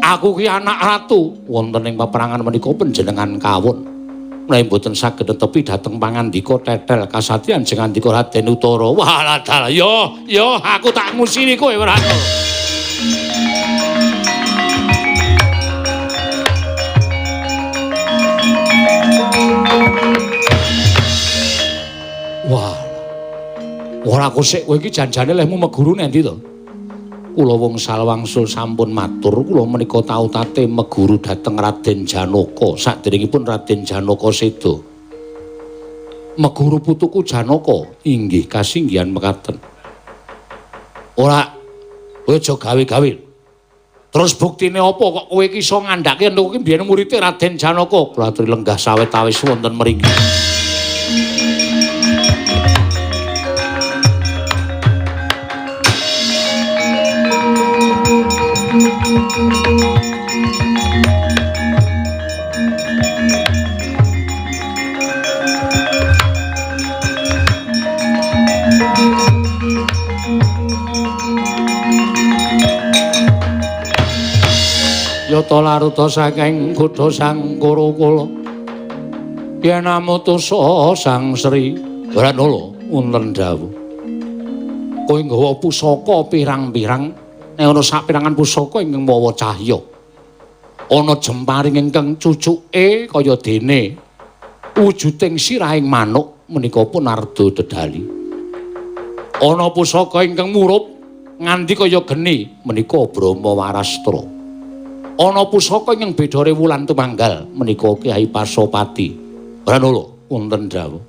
Aku ki anak ratu wonten ing peperangan menika panjenengan kawon. Menawi mboten saged netepi dhateng pangandika tetel kasatyan jeng andika Raden Utara. Walah dalah, yo yo aku tak ngusiri kowe Wrehatnala. Wah. Ora kosek kowe iki janjane lehmu meguru nendi to? Kula wong salwangsul sampun matur, kula menika tau tate meguru dhateng Raden Janaka saderengipun Raden Janaka seda. Meguru putuku Janaka inggih kasinggihan mekaten. Ora kowe aja gawe-gawe. Terus buktine apa kok kowe iki iso ngandhake yen kowe biyen murite Raden Janaka? Kula aturi lenggah sawetawis wonten mriki. Yata laruta saking kutha Sang Kurukula yen amutusa Sang Sri Wrehatnala wonten dawuh. Kowe nggawa pusaka pirang-pirang, nek ana sapirangan pusaka ingkang mawa cahya. Ana jemparing ingkang cucuke kaya dene wujuding sirahing manuk menika pun arda dedali. Ana pusaka ingkang murup nganti kaya geni menika Brahma Warastra. Ana pusaka ingkang bedhore wulan tumanggal menika Kyai Pasopati. Wrehatnala wonten dawuh.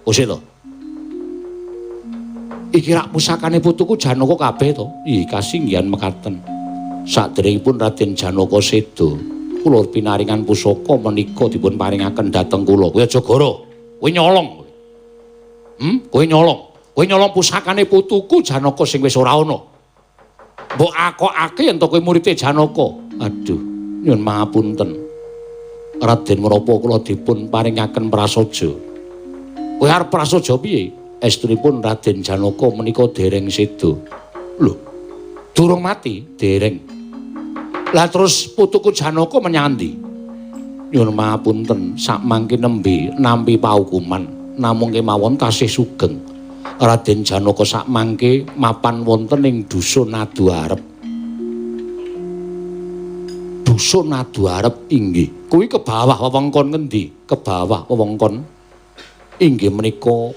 Usih to. Iki rak pusakane putuku Janaka kabeh to? Ih, kasinggihan mekaten. Saderengipun Raden Janaka seda, kula pinaringan pusaka menika dipun paringaken dhateng kula. Kowe aja goro. Kowe nyolong. Kowe nyolong. Kowe nyolong pusakane putuku Janaka sing wis ora ana. Mbok akokake yen to kowe murite Janaka. Aduh, nyuwun pangapunten. Raden menapa kula dipun paringaken prasaja? Kowe arep prasaja piye? Estunipun Raden Janaka menika dereng seda. Lho, durung mati, dereng. Lah terus putuku Janaka menyang endi? Nyuwun pangapunten, sakmangke nembe nampi paukuman, namung kemawon tasih sugeng. Raden Janaka sakmangke mapan wonten ing dusun Aduarep. Dusun Aduarep inggih. Kuwi ke bawah wewengkon ngendi? Ke bawah wewengkon inggih menika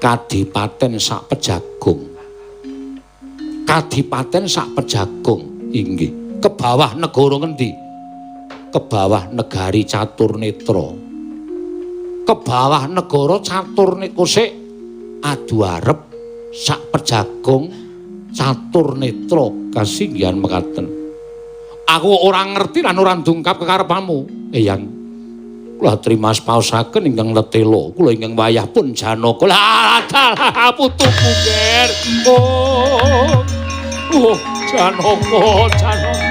Kadipaten Sakpejagung. Kadipaten Sakpejagung inggih. Ke bawah negara ngendi? Ke bawah negari Caturnetra. Ke bawah negara Caturnetra sik Aduarep Sakpejagung Caturnetra kasinggihan mekaten. Aku ora ngerti lan ora ndungkap kekarepanmu, Eyang. Kula trimas paosaken ingkang letela, kula ingkang wayah pun Janaka. Lah dalah putuku, Ger. Oh. Oh, Janaka, Janaka.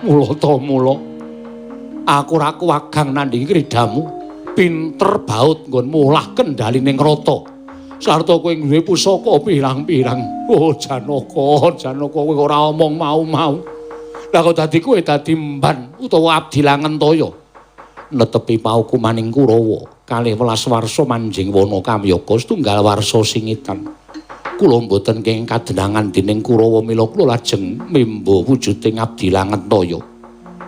Mula ta mula. Aku ora kuwagang nandhingi kridamu. Pinter baut nggonmu olah kendhaline ngrata. Sarta kowe duwe pusaka pirang-pirang. Oh Janaka, Janaka kowe ora omong mau-mau. Lah kok dadi kowe dadi mban utawa abdi langentaya. Netepi paukumaning Kurawa, kalih welas warsa manjing wana kamyaka setunggal warsa singitan. Kula mboten kenging kadenangan dening Kurawa mila kula lajeng memba wujuding abdi langentaya.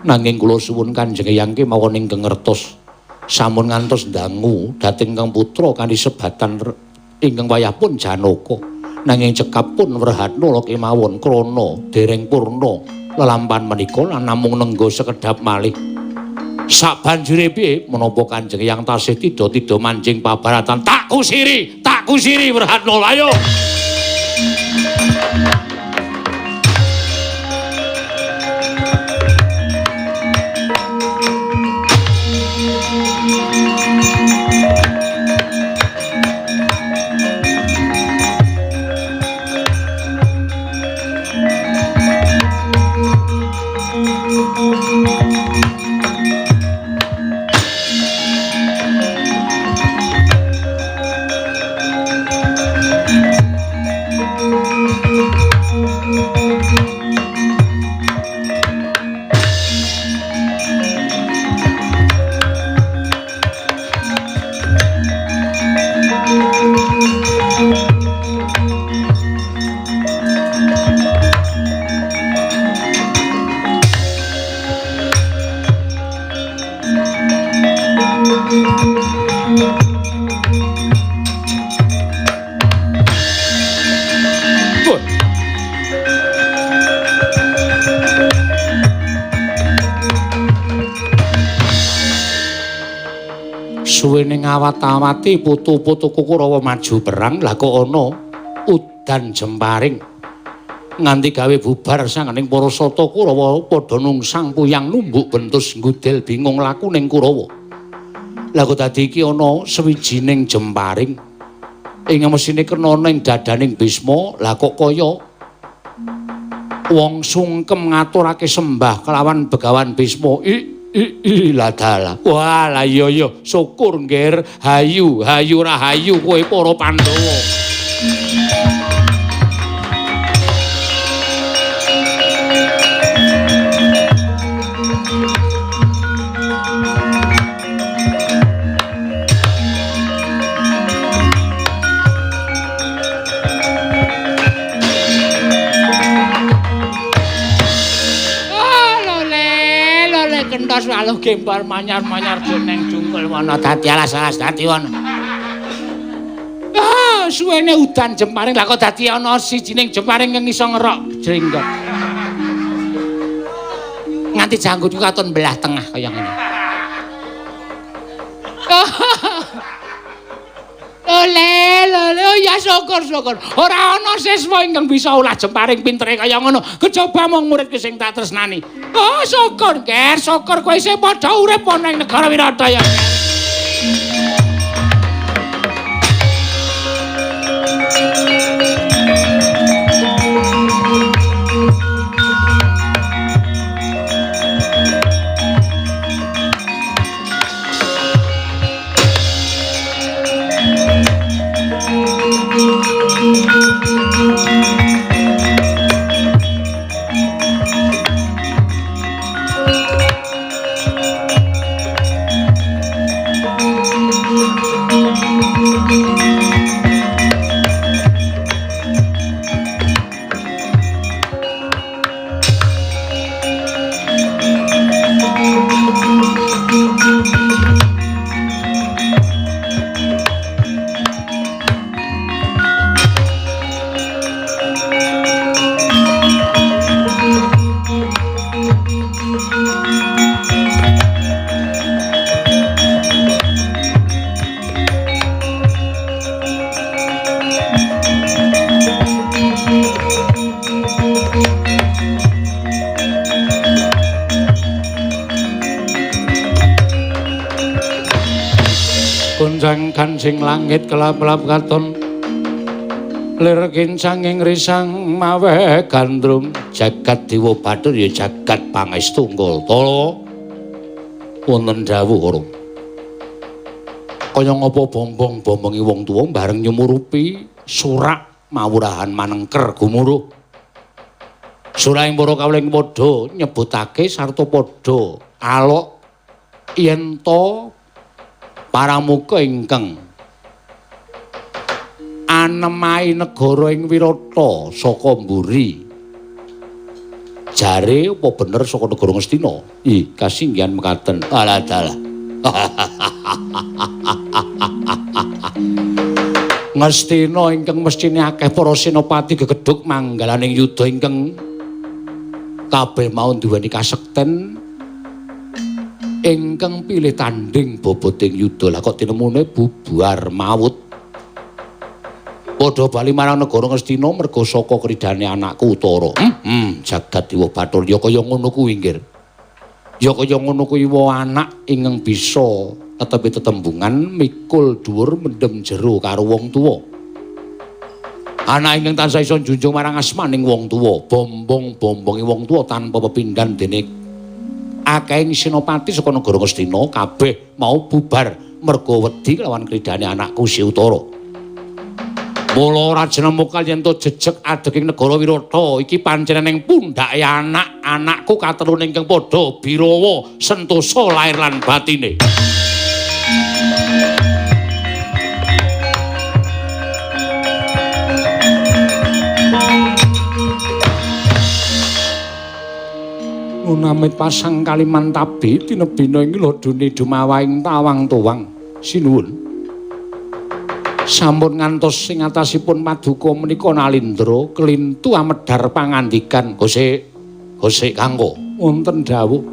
Nanging kula suwun Kanjeng Eyang kemawon ingkang ngertos. Sampun ngantos dangu dhateng Kang Putra kanthi sebatan ingkang wayah pun Janaka. Nanging cekap pun Wrehatnala kemawon krana dereng purna lelampan menika lan namung nengga sekedhap malih. Sabanjure piye menapa Kanjeng Eyang tasih tida-tida manjing pabaratan? Tak kusiri Wrehatnala ayo. Suwene ngawat-awati putu-putuku Kurawa maju perang, lah kok ana udan jemparing nganti gawe bubar sangening para sata Kurawa padha nungsang puyang numbuk bentus nggudel bingung lakuning Kurawa. Lah kok dadi iki ana sewijining jemparing ing mesine kena ning dadaning Bisma, lah kok kaya wong sungkem ngaturake sembah kelawan Begawan Bisma. I lah dalah. Wah, lah iya iya, syukur nggir, hayu, hayu rahayu kowe para Pandhawa. Kentos waluh gempor manyar-manyar jeneng jungkul wana dadi alas-alas dadi wana. Ah, suwene udan jemparing lah kok dadi ana sijining jemparing kang iso ngerok jrenggot. Nganti janggutku katon belah tengah kaya ngene. Lole, lole, oh ya syukur syukur. Ora ana siswa ingkang bisa olah jemparing pintere kaya ngono. Kejaba mung muridku sing tak tresnani. Oh syukur, Ger, syukur kowe isih padha urip ana ing negara Wirata ya. Gonjang kancing langit kelap-kelap katon lir kincanging risang mawe gandrung jagat dewa bathur ya jagat pangestu Ngultala. Wonten dawuh ora kaya ngapa bombong-bombongi wong tuwa bareng nyumurupi surak mawurahan manengker gumuruh. Surahing para kawula padha nyebutake sarta padha alok yen to paramuka ingkang anemai negara ing Wirata saka mburi. Jare apa bener saka negara Ngastina? Ih, kasinggihan mekaten. Alah dalah. Ngastina ingkang mestine akeh para senopati gegedhug manggalaning yuda ingkang kabeh mau duweni kasekten ingkang pilih tanding boboting yuda. Lah kok tinemune bubar mawut. Padha bali marang negara Ngastina merga saka kridane anakku Utara. Jagat Dewa Bathara ya kaya ngono kuwi nggir. Ya kaya ngono kuwi wa anak ingkang bisa tetepi tetembungan mikul dhuwur mendem jero karo wong tuwa. Anak ingkang tansah iso njunjung marang asmaning wong tuwa, bombong-bombongi wong tuwa tanpa pepindhan dene akehing senopati saka negara Ngastina kabeh mau bubar merga wedi lawan kridane anakku Si Utara. Mula Rajana Mokal yen to jejeg adeging negara Wirata iki pancen ning pundhake anak-anakku katelune ingkang padha birawa sentosa lair lan batine. Ngunamit pasang Kalimantabi tinebina ing lodone dumawaing tawang tuwang. Sinuwun. Sampun ngantos sing atasipun paduka menika Nalindra kelintu amedhar pangandikan. Gosik, gosik kanggo wonten dawuh.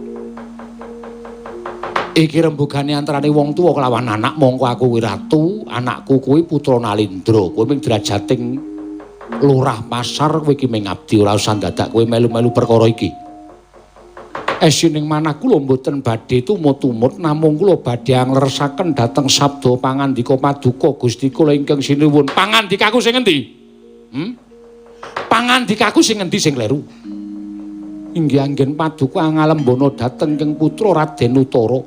Iki rembugane antarane wong tuwa kelawan anak, mongko aku kuwi ratu, anakku kuwi putra Nalindra. Kowe ming derajating lurah pasar, kowe iki ming abdi, ora usah dadak kowe melu-melu perkara iki. Esining manah kula mboten badhe tumut-tumut, namung kula badhe angleresaken dhateng sabda pangandika paduka Gusti kula ingkang sinuwun. Pangandikaku sing endi? Pangandikaku sing endi sing kleru? Inggih anggen paduka angalembana dhateng ingkang putra Raden Utara.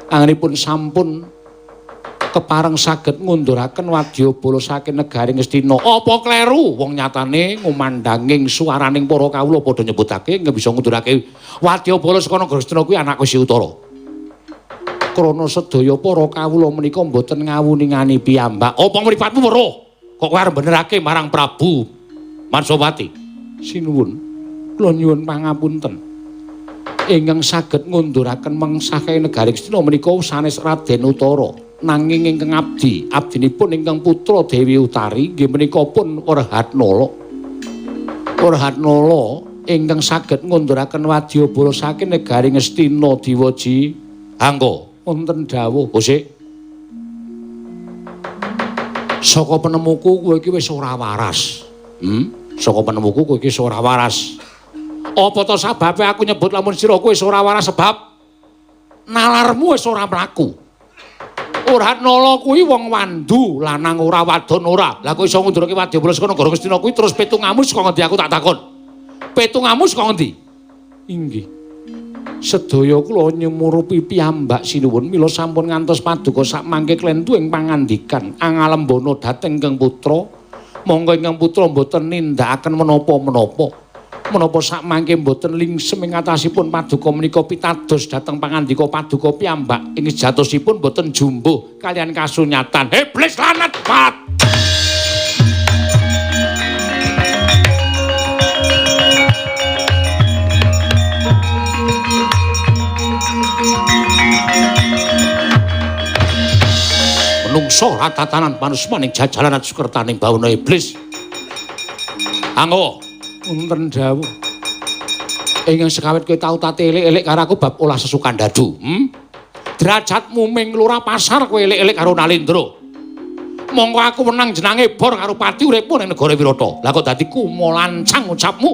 Anggenipun sampun kepareng saged ngunduraken wadyabala saking negari Ngastina. Apa kleru? Wong nyatane ngumandhanging suaraning para kawula padha nyebutake ing bisa ngundurake wadyabala saka negara Ngastina kuwi anakku Si Utara. Krana sedaya para kawula menika mboten ngawuningani piyambak. Apa mripatmu weruh? Kok kowe arep benerake marang Prabu Matswapati? Sinuwun, kula nyuwun pangapunten. Ingkang saged ngunduraken mengsah negari Ngastina menika sanes Raden Utara. Nanging ingkang abdi, abdinipun ingkang putra Dewi Utari nggih menika pun Werhatnala. Werhatnala ingkang saged ngunduraken wadyabala saking negari Ngastina Diwaji. Angga wonten dawuh, Gusti. Saka penemuku kowe iki wis ora waras. Saka penemuku kowe iki wis ora waras. Apa to sababe aku nyebut lamun sira kowe wis ora waras sebab nalarmu wis ora mlaku. Werhatnala kuwi wong wandu, lanang ora wadon ora. Lah kowe iso ngundurake wadyabala saka negara Ngastina kuwi terus pitungamu saka ngendi aku tak takon. Pitungamu saka ngendi? Inggih. Sedaya kula nyumurupi piyambak sinuwun mila sampun ngantos paduka sakmangke klentu ing pangandikan angalembana dhateng ingkang putra. Monggo ingkang putra mboten nindakaken menapa-menapa. Menapa sakmangke mboten lingsem ing atasipun paduka menika pitados dhateng pangandika paduka piyambak ing sejatosipun mboten jumbuh kalian kasunyatan. Iblis lanat pat. Menungso ratatanan panusmaning jajalanan sukertaning bawana iblis. Anggo wonten dawuh. Ingkang sekawit kowe tau tate elik-elik karo aku bab olah sesukan dadu. Derajatmu ming lurah pasar kowe elik-elik karo Nalindra. Mongko aku wenang jenange bor karo pati uripmu ning negara Wirata. Lah kok dadi kumolancang ucapmu.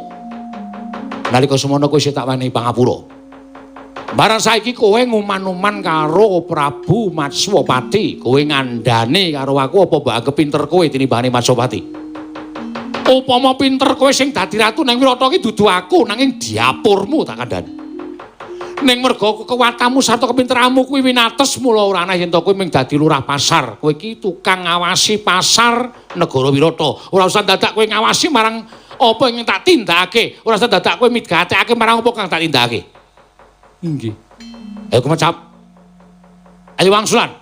Nalika semono kowe isih tak wenehi pangapura. Barang saiki kowe nguman-uman karo Prabu Matswapati, kowe ngandhane karo aku apa mbok anggep pinter kowe tinimbangane Matswapati? Upama pinter kowe sing dadi ratu ning Wirata iki dudu aku nanging diapurmu tak kandhani. Ning merga kekuatanmu sarta kepinteranmu kuwi winates mula ora ana yen to kowe mung dadi lurah pasar. Kowe iki tukang ngawasi pasar negara Wirata. Ora usah dadak kowe ngawasi marang apa ingkang tak tindakake. Ora usah dadak kowe migatekake marang apa kang tak tindakake. Inggih. Ayo kumecap. Ayo wangsulan.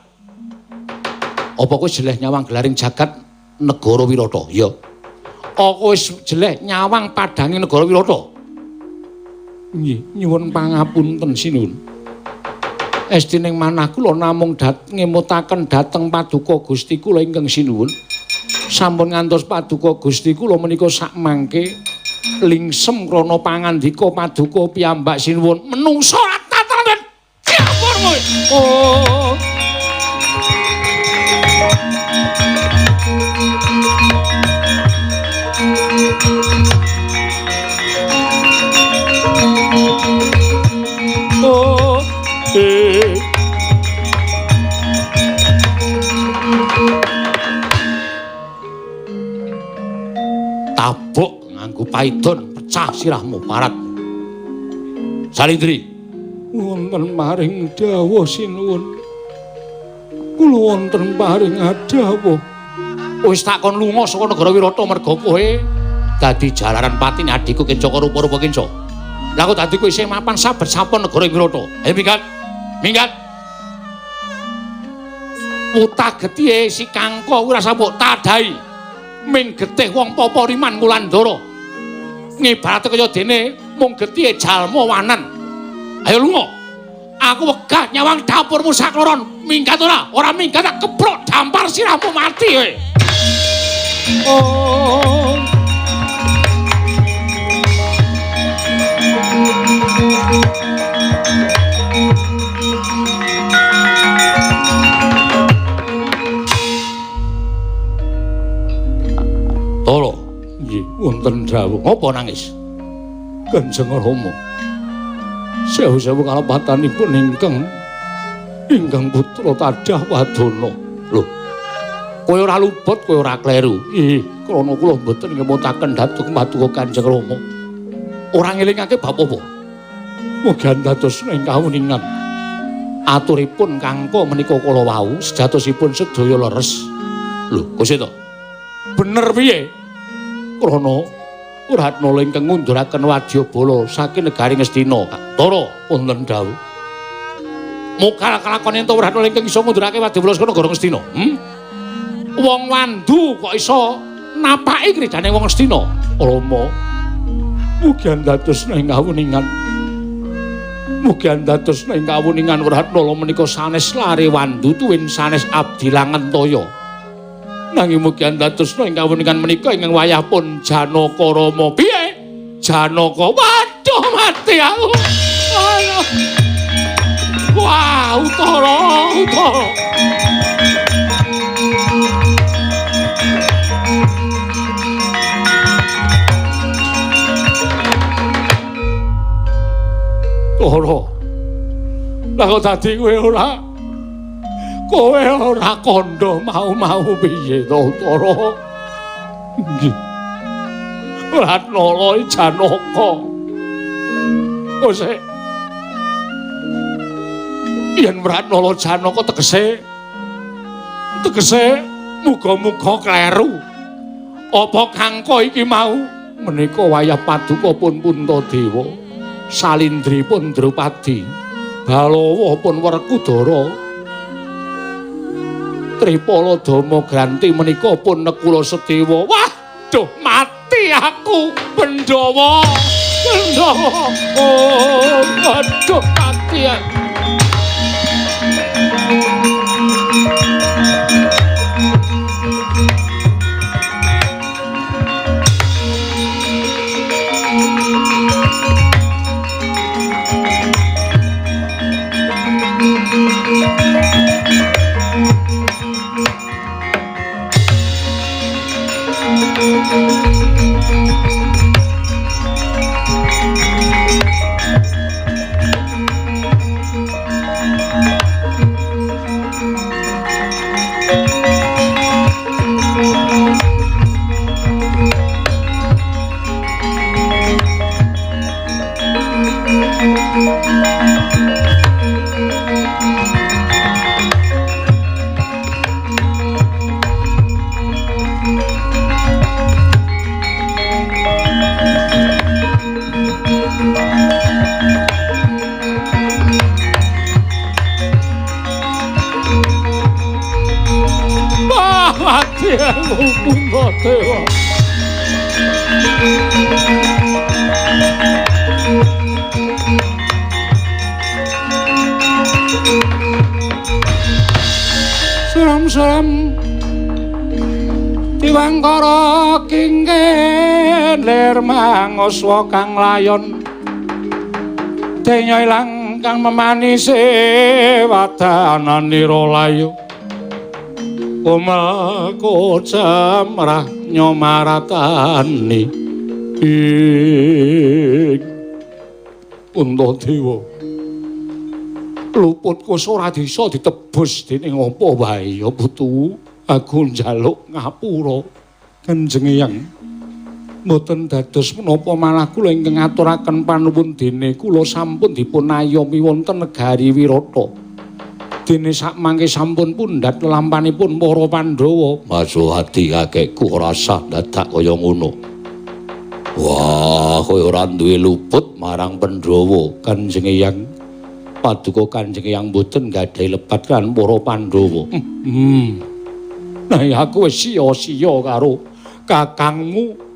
Apa kowe jeleh nyawang gelaring jagat negara Wirata? Ya. Aku wis jeleh nyawang padhange negara Wirata. Nggih, nyuwun pangapunten sinuwun. Estining manah kula namung ngemutaken dhateng paduka Gusti kula ingkang sinuwun. Sampun ngantos paduka Gusti kula menika sakmangke lingsem krana pangandika paduka piyambak sinuwun. Menungso tataran diapurmu. Oh. Oh, eh. Tabok nganggo paidon pecah sirahmu parat. Salindri, wonten maring dawuh sinuwun. Kula wonten paring adhawuh. Wis tak kon lunga saka negara Wirata merga kowe dadi jalaran patine adhiku Kencaka rupa-rupa Kenca. Lah kok dadi kowe isih mapan saben sapon negara Wirata. Ayo minggat. Minggat. Utah getihe si Kangko kuwi rasa mbok tadahi. Ming getih wong Papariman Wulandara. Ngibarate kaya dene mung getihe jalma wanen. Ayo lunga. Aku wegah nyawang dapurmu sakloron. Minggat ora? Ora minggat tak keprok dampar sirahmu mati kowe. Oh. dawuh. Ngopo nangis? Kanjeng Rama. Sewu-sewu kalepatanipun ingkang putra tadah wadana. Lho. Kowe ora luput, kowe ora kleru. Ih, krana kula mboten ngemutaken dhateng paduka Kanjeng Rama. Ora ngelingake bab apa? Mugi dados ing kawuningan. Aturipun kangko menika kala wau sejatosipun sedaya leres. Lho, kok to? Bener piye? Krana Wratnala ingkang ngunduraken wadyabala saking negari Ngastina. Tara wonten dawuh. Mokal kelakon ento Wratnala ingkang iso ngundurake wadyabala saka negara Ngastina. Wong wandu kok iso napaki kridane wong Ngastina? Rama, mugi dados ing kawuningan. Mugi dados ing kawuningan Wratnala menika sanes lare wandu tuwin sanes abdi langentaya. Nanging mugi dados ing kawuningan menika ingkang wayah pun Janaka Rama. Piye? Janaka. Waduh, mati aku. Aduh. Wah, Utara, Utara. Ora. Lah kok dadi kowe ora? Kowe ora kandha mau-mau piye to, Utara? Nggih. Wratnala Janaka. Kose. Yen Wratnala Janaka tegese muga-muga kleru. Apa kangko iki mau menika wayah paduka pun Puntadewa. Salindri pun Drupadi, Balawa pun Werkudara, Tripala Dama Granti menika pun Nekula Sedewa. Waduh, mati aku, Pandhawa. Pandhawa. Oh, waduh, mati aku. Puntadewa. Seram-seram diwangkara kingkin lir manguswa kang layon denya ilang kang memanise wadananira layu. Omel kocemrah nyomaratani ing Puntadewa. Luputku ora bisa ditebus dening apa wae ya putu. Aku njaluk ngapura Kanjeng Eyang. Mboten dados menapa malah kula ingkang ngaturaken panuwun dene kula sampun dipun ayomi wonten negari Wirata. Dene sakmangke sampun pundhat lelampanipun para Pandhawa. Masuhati kakekku ora sah dadak kaya ngono. Wah, kowe ora duwe luput marang Pandhawa, Kanjeng Eyang. Paduka Kanjeng Eyang mboten gadhahi lepat kan para Pandhawa. Nah, aku wis sia-sia karo kakangmu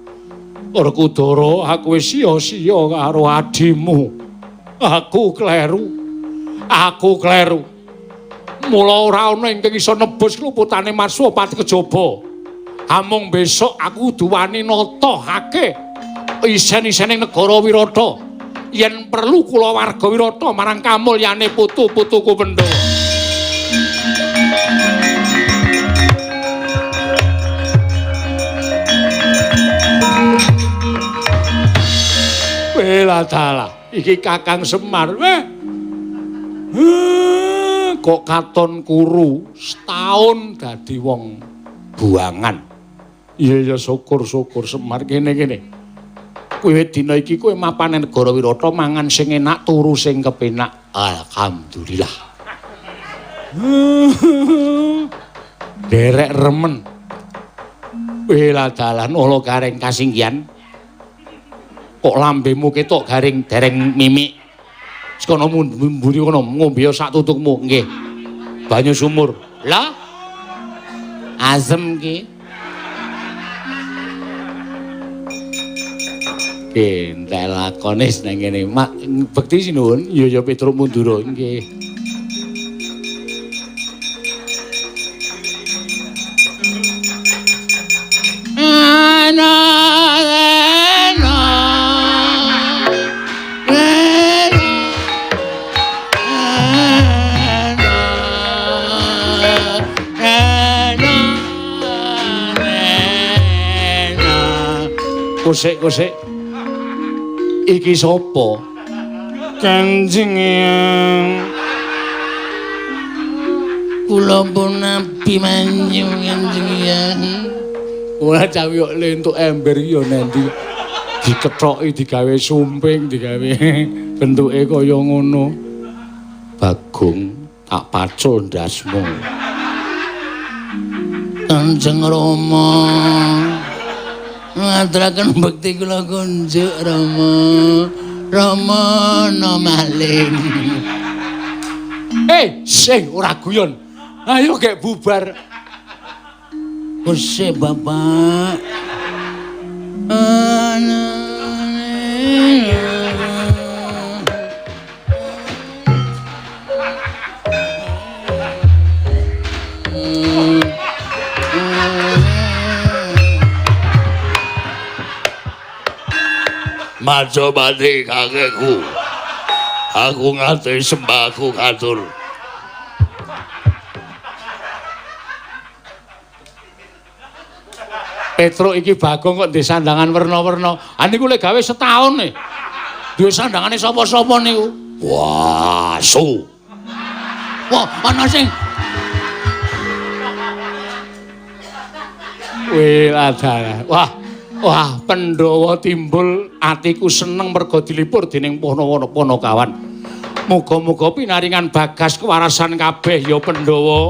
Werkudara, aku wis sia-sia karo adimu. Aku kleru. Aku kleru. Mula ora ana ingkang iso nebus luputane Marswapati kejaba. Amung besok aku kudu wani natahake isen-isening negara Wirata. Yen perlu kulawarga Wirata marang kamulyane putu-putuku Pandhawa. Wela dalah, iki Kakang Semar. Weh. Kok katon kuru setahun dadi wong buangan. Iya ya syukur-syukur Semar kene-kene. Kowe dina iki kowe mapan nang negara Wirata mangan sing enak, turu sing kepenak. Alhamdulillah. Derek remen. Wela dalan ala gareng kasinggihan. Kok lambemu ketok garing dereng mimik. Sekono mburi kono ngombe sak tutukmu nggih. Banyu sumur. Lah azem ki. Nggih, entek lakone nang kene. Mak bekti sinuwun, ya ya Petruk Mundura nggih. Ana Kosek-kosek. Iki sapa? Kanjeng Eyang. Kula pun Abimanyu Kanjeng Eyang. Ora cawi kok lentuk ember iki ya nendi. Dikethoki digawe sumping, digawe bentuke kaya ngono. Bagong tak pacul ndasmu. Kanjeng Rama. Ngaturaken bekti kula kunjuk Rama. Rama no maling. Sing ora guyon. Ayo gek bubar. Kuse Bapak. Majapati kakekku. Aku ngati sembahku katur. Petruk iki Bagong kok ndek sandangan werna-werna. Ah niku lek gawe setahun nih. Duwe sandangane sapa-sapa niku. Wah, su. Wah, ana sing Wih, adalah. Wah. Wah, Pandhawa timbul atiku seneng merga dilipur dening Panakawan. Muga-muga pinaringan bagas kewarasan kabeh ya Pandhawa.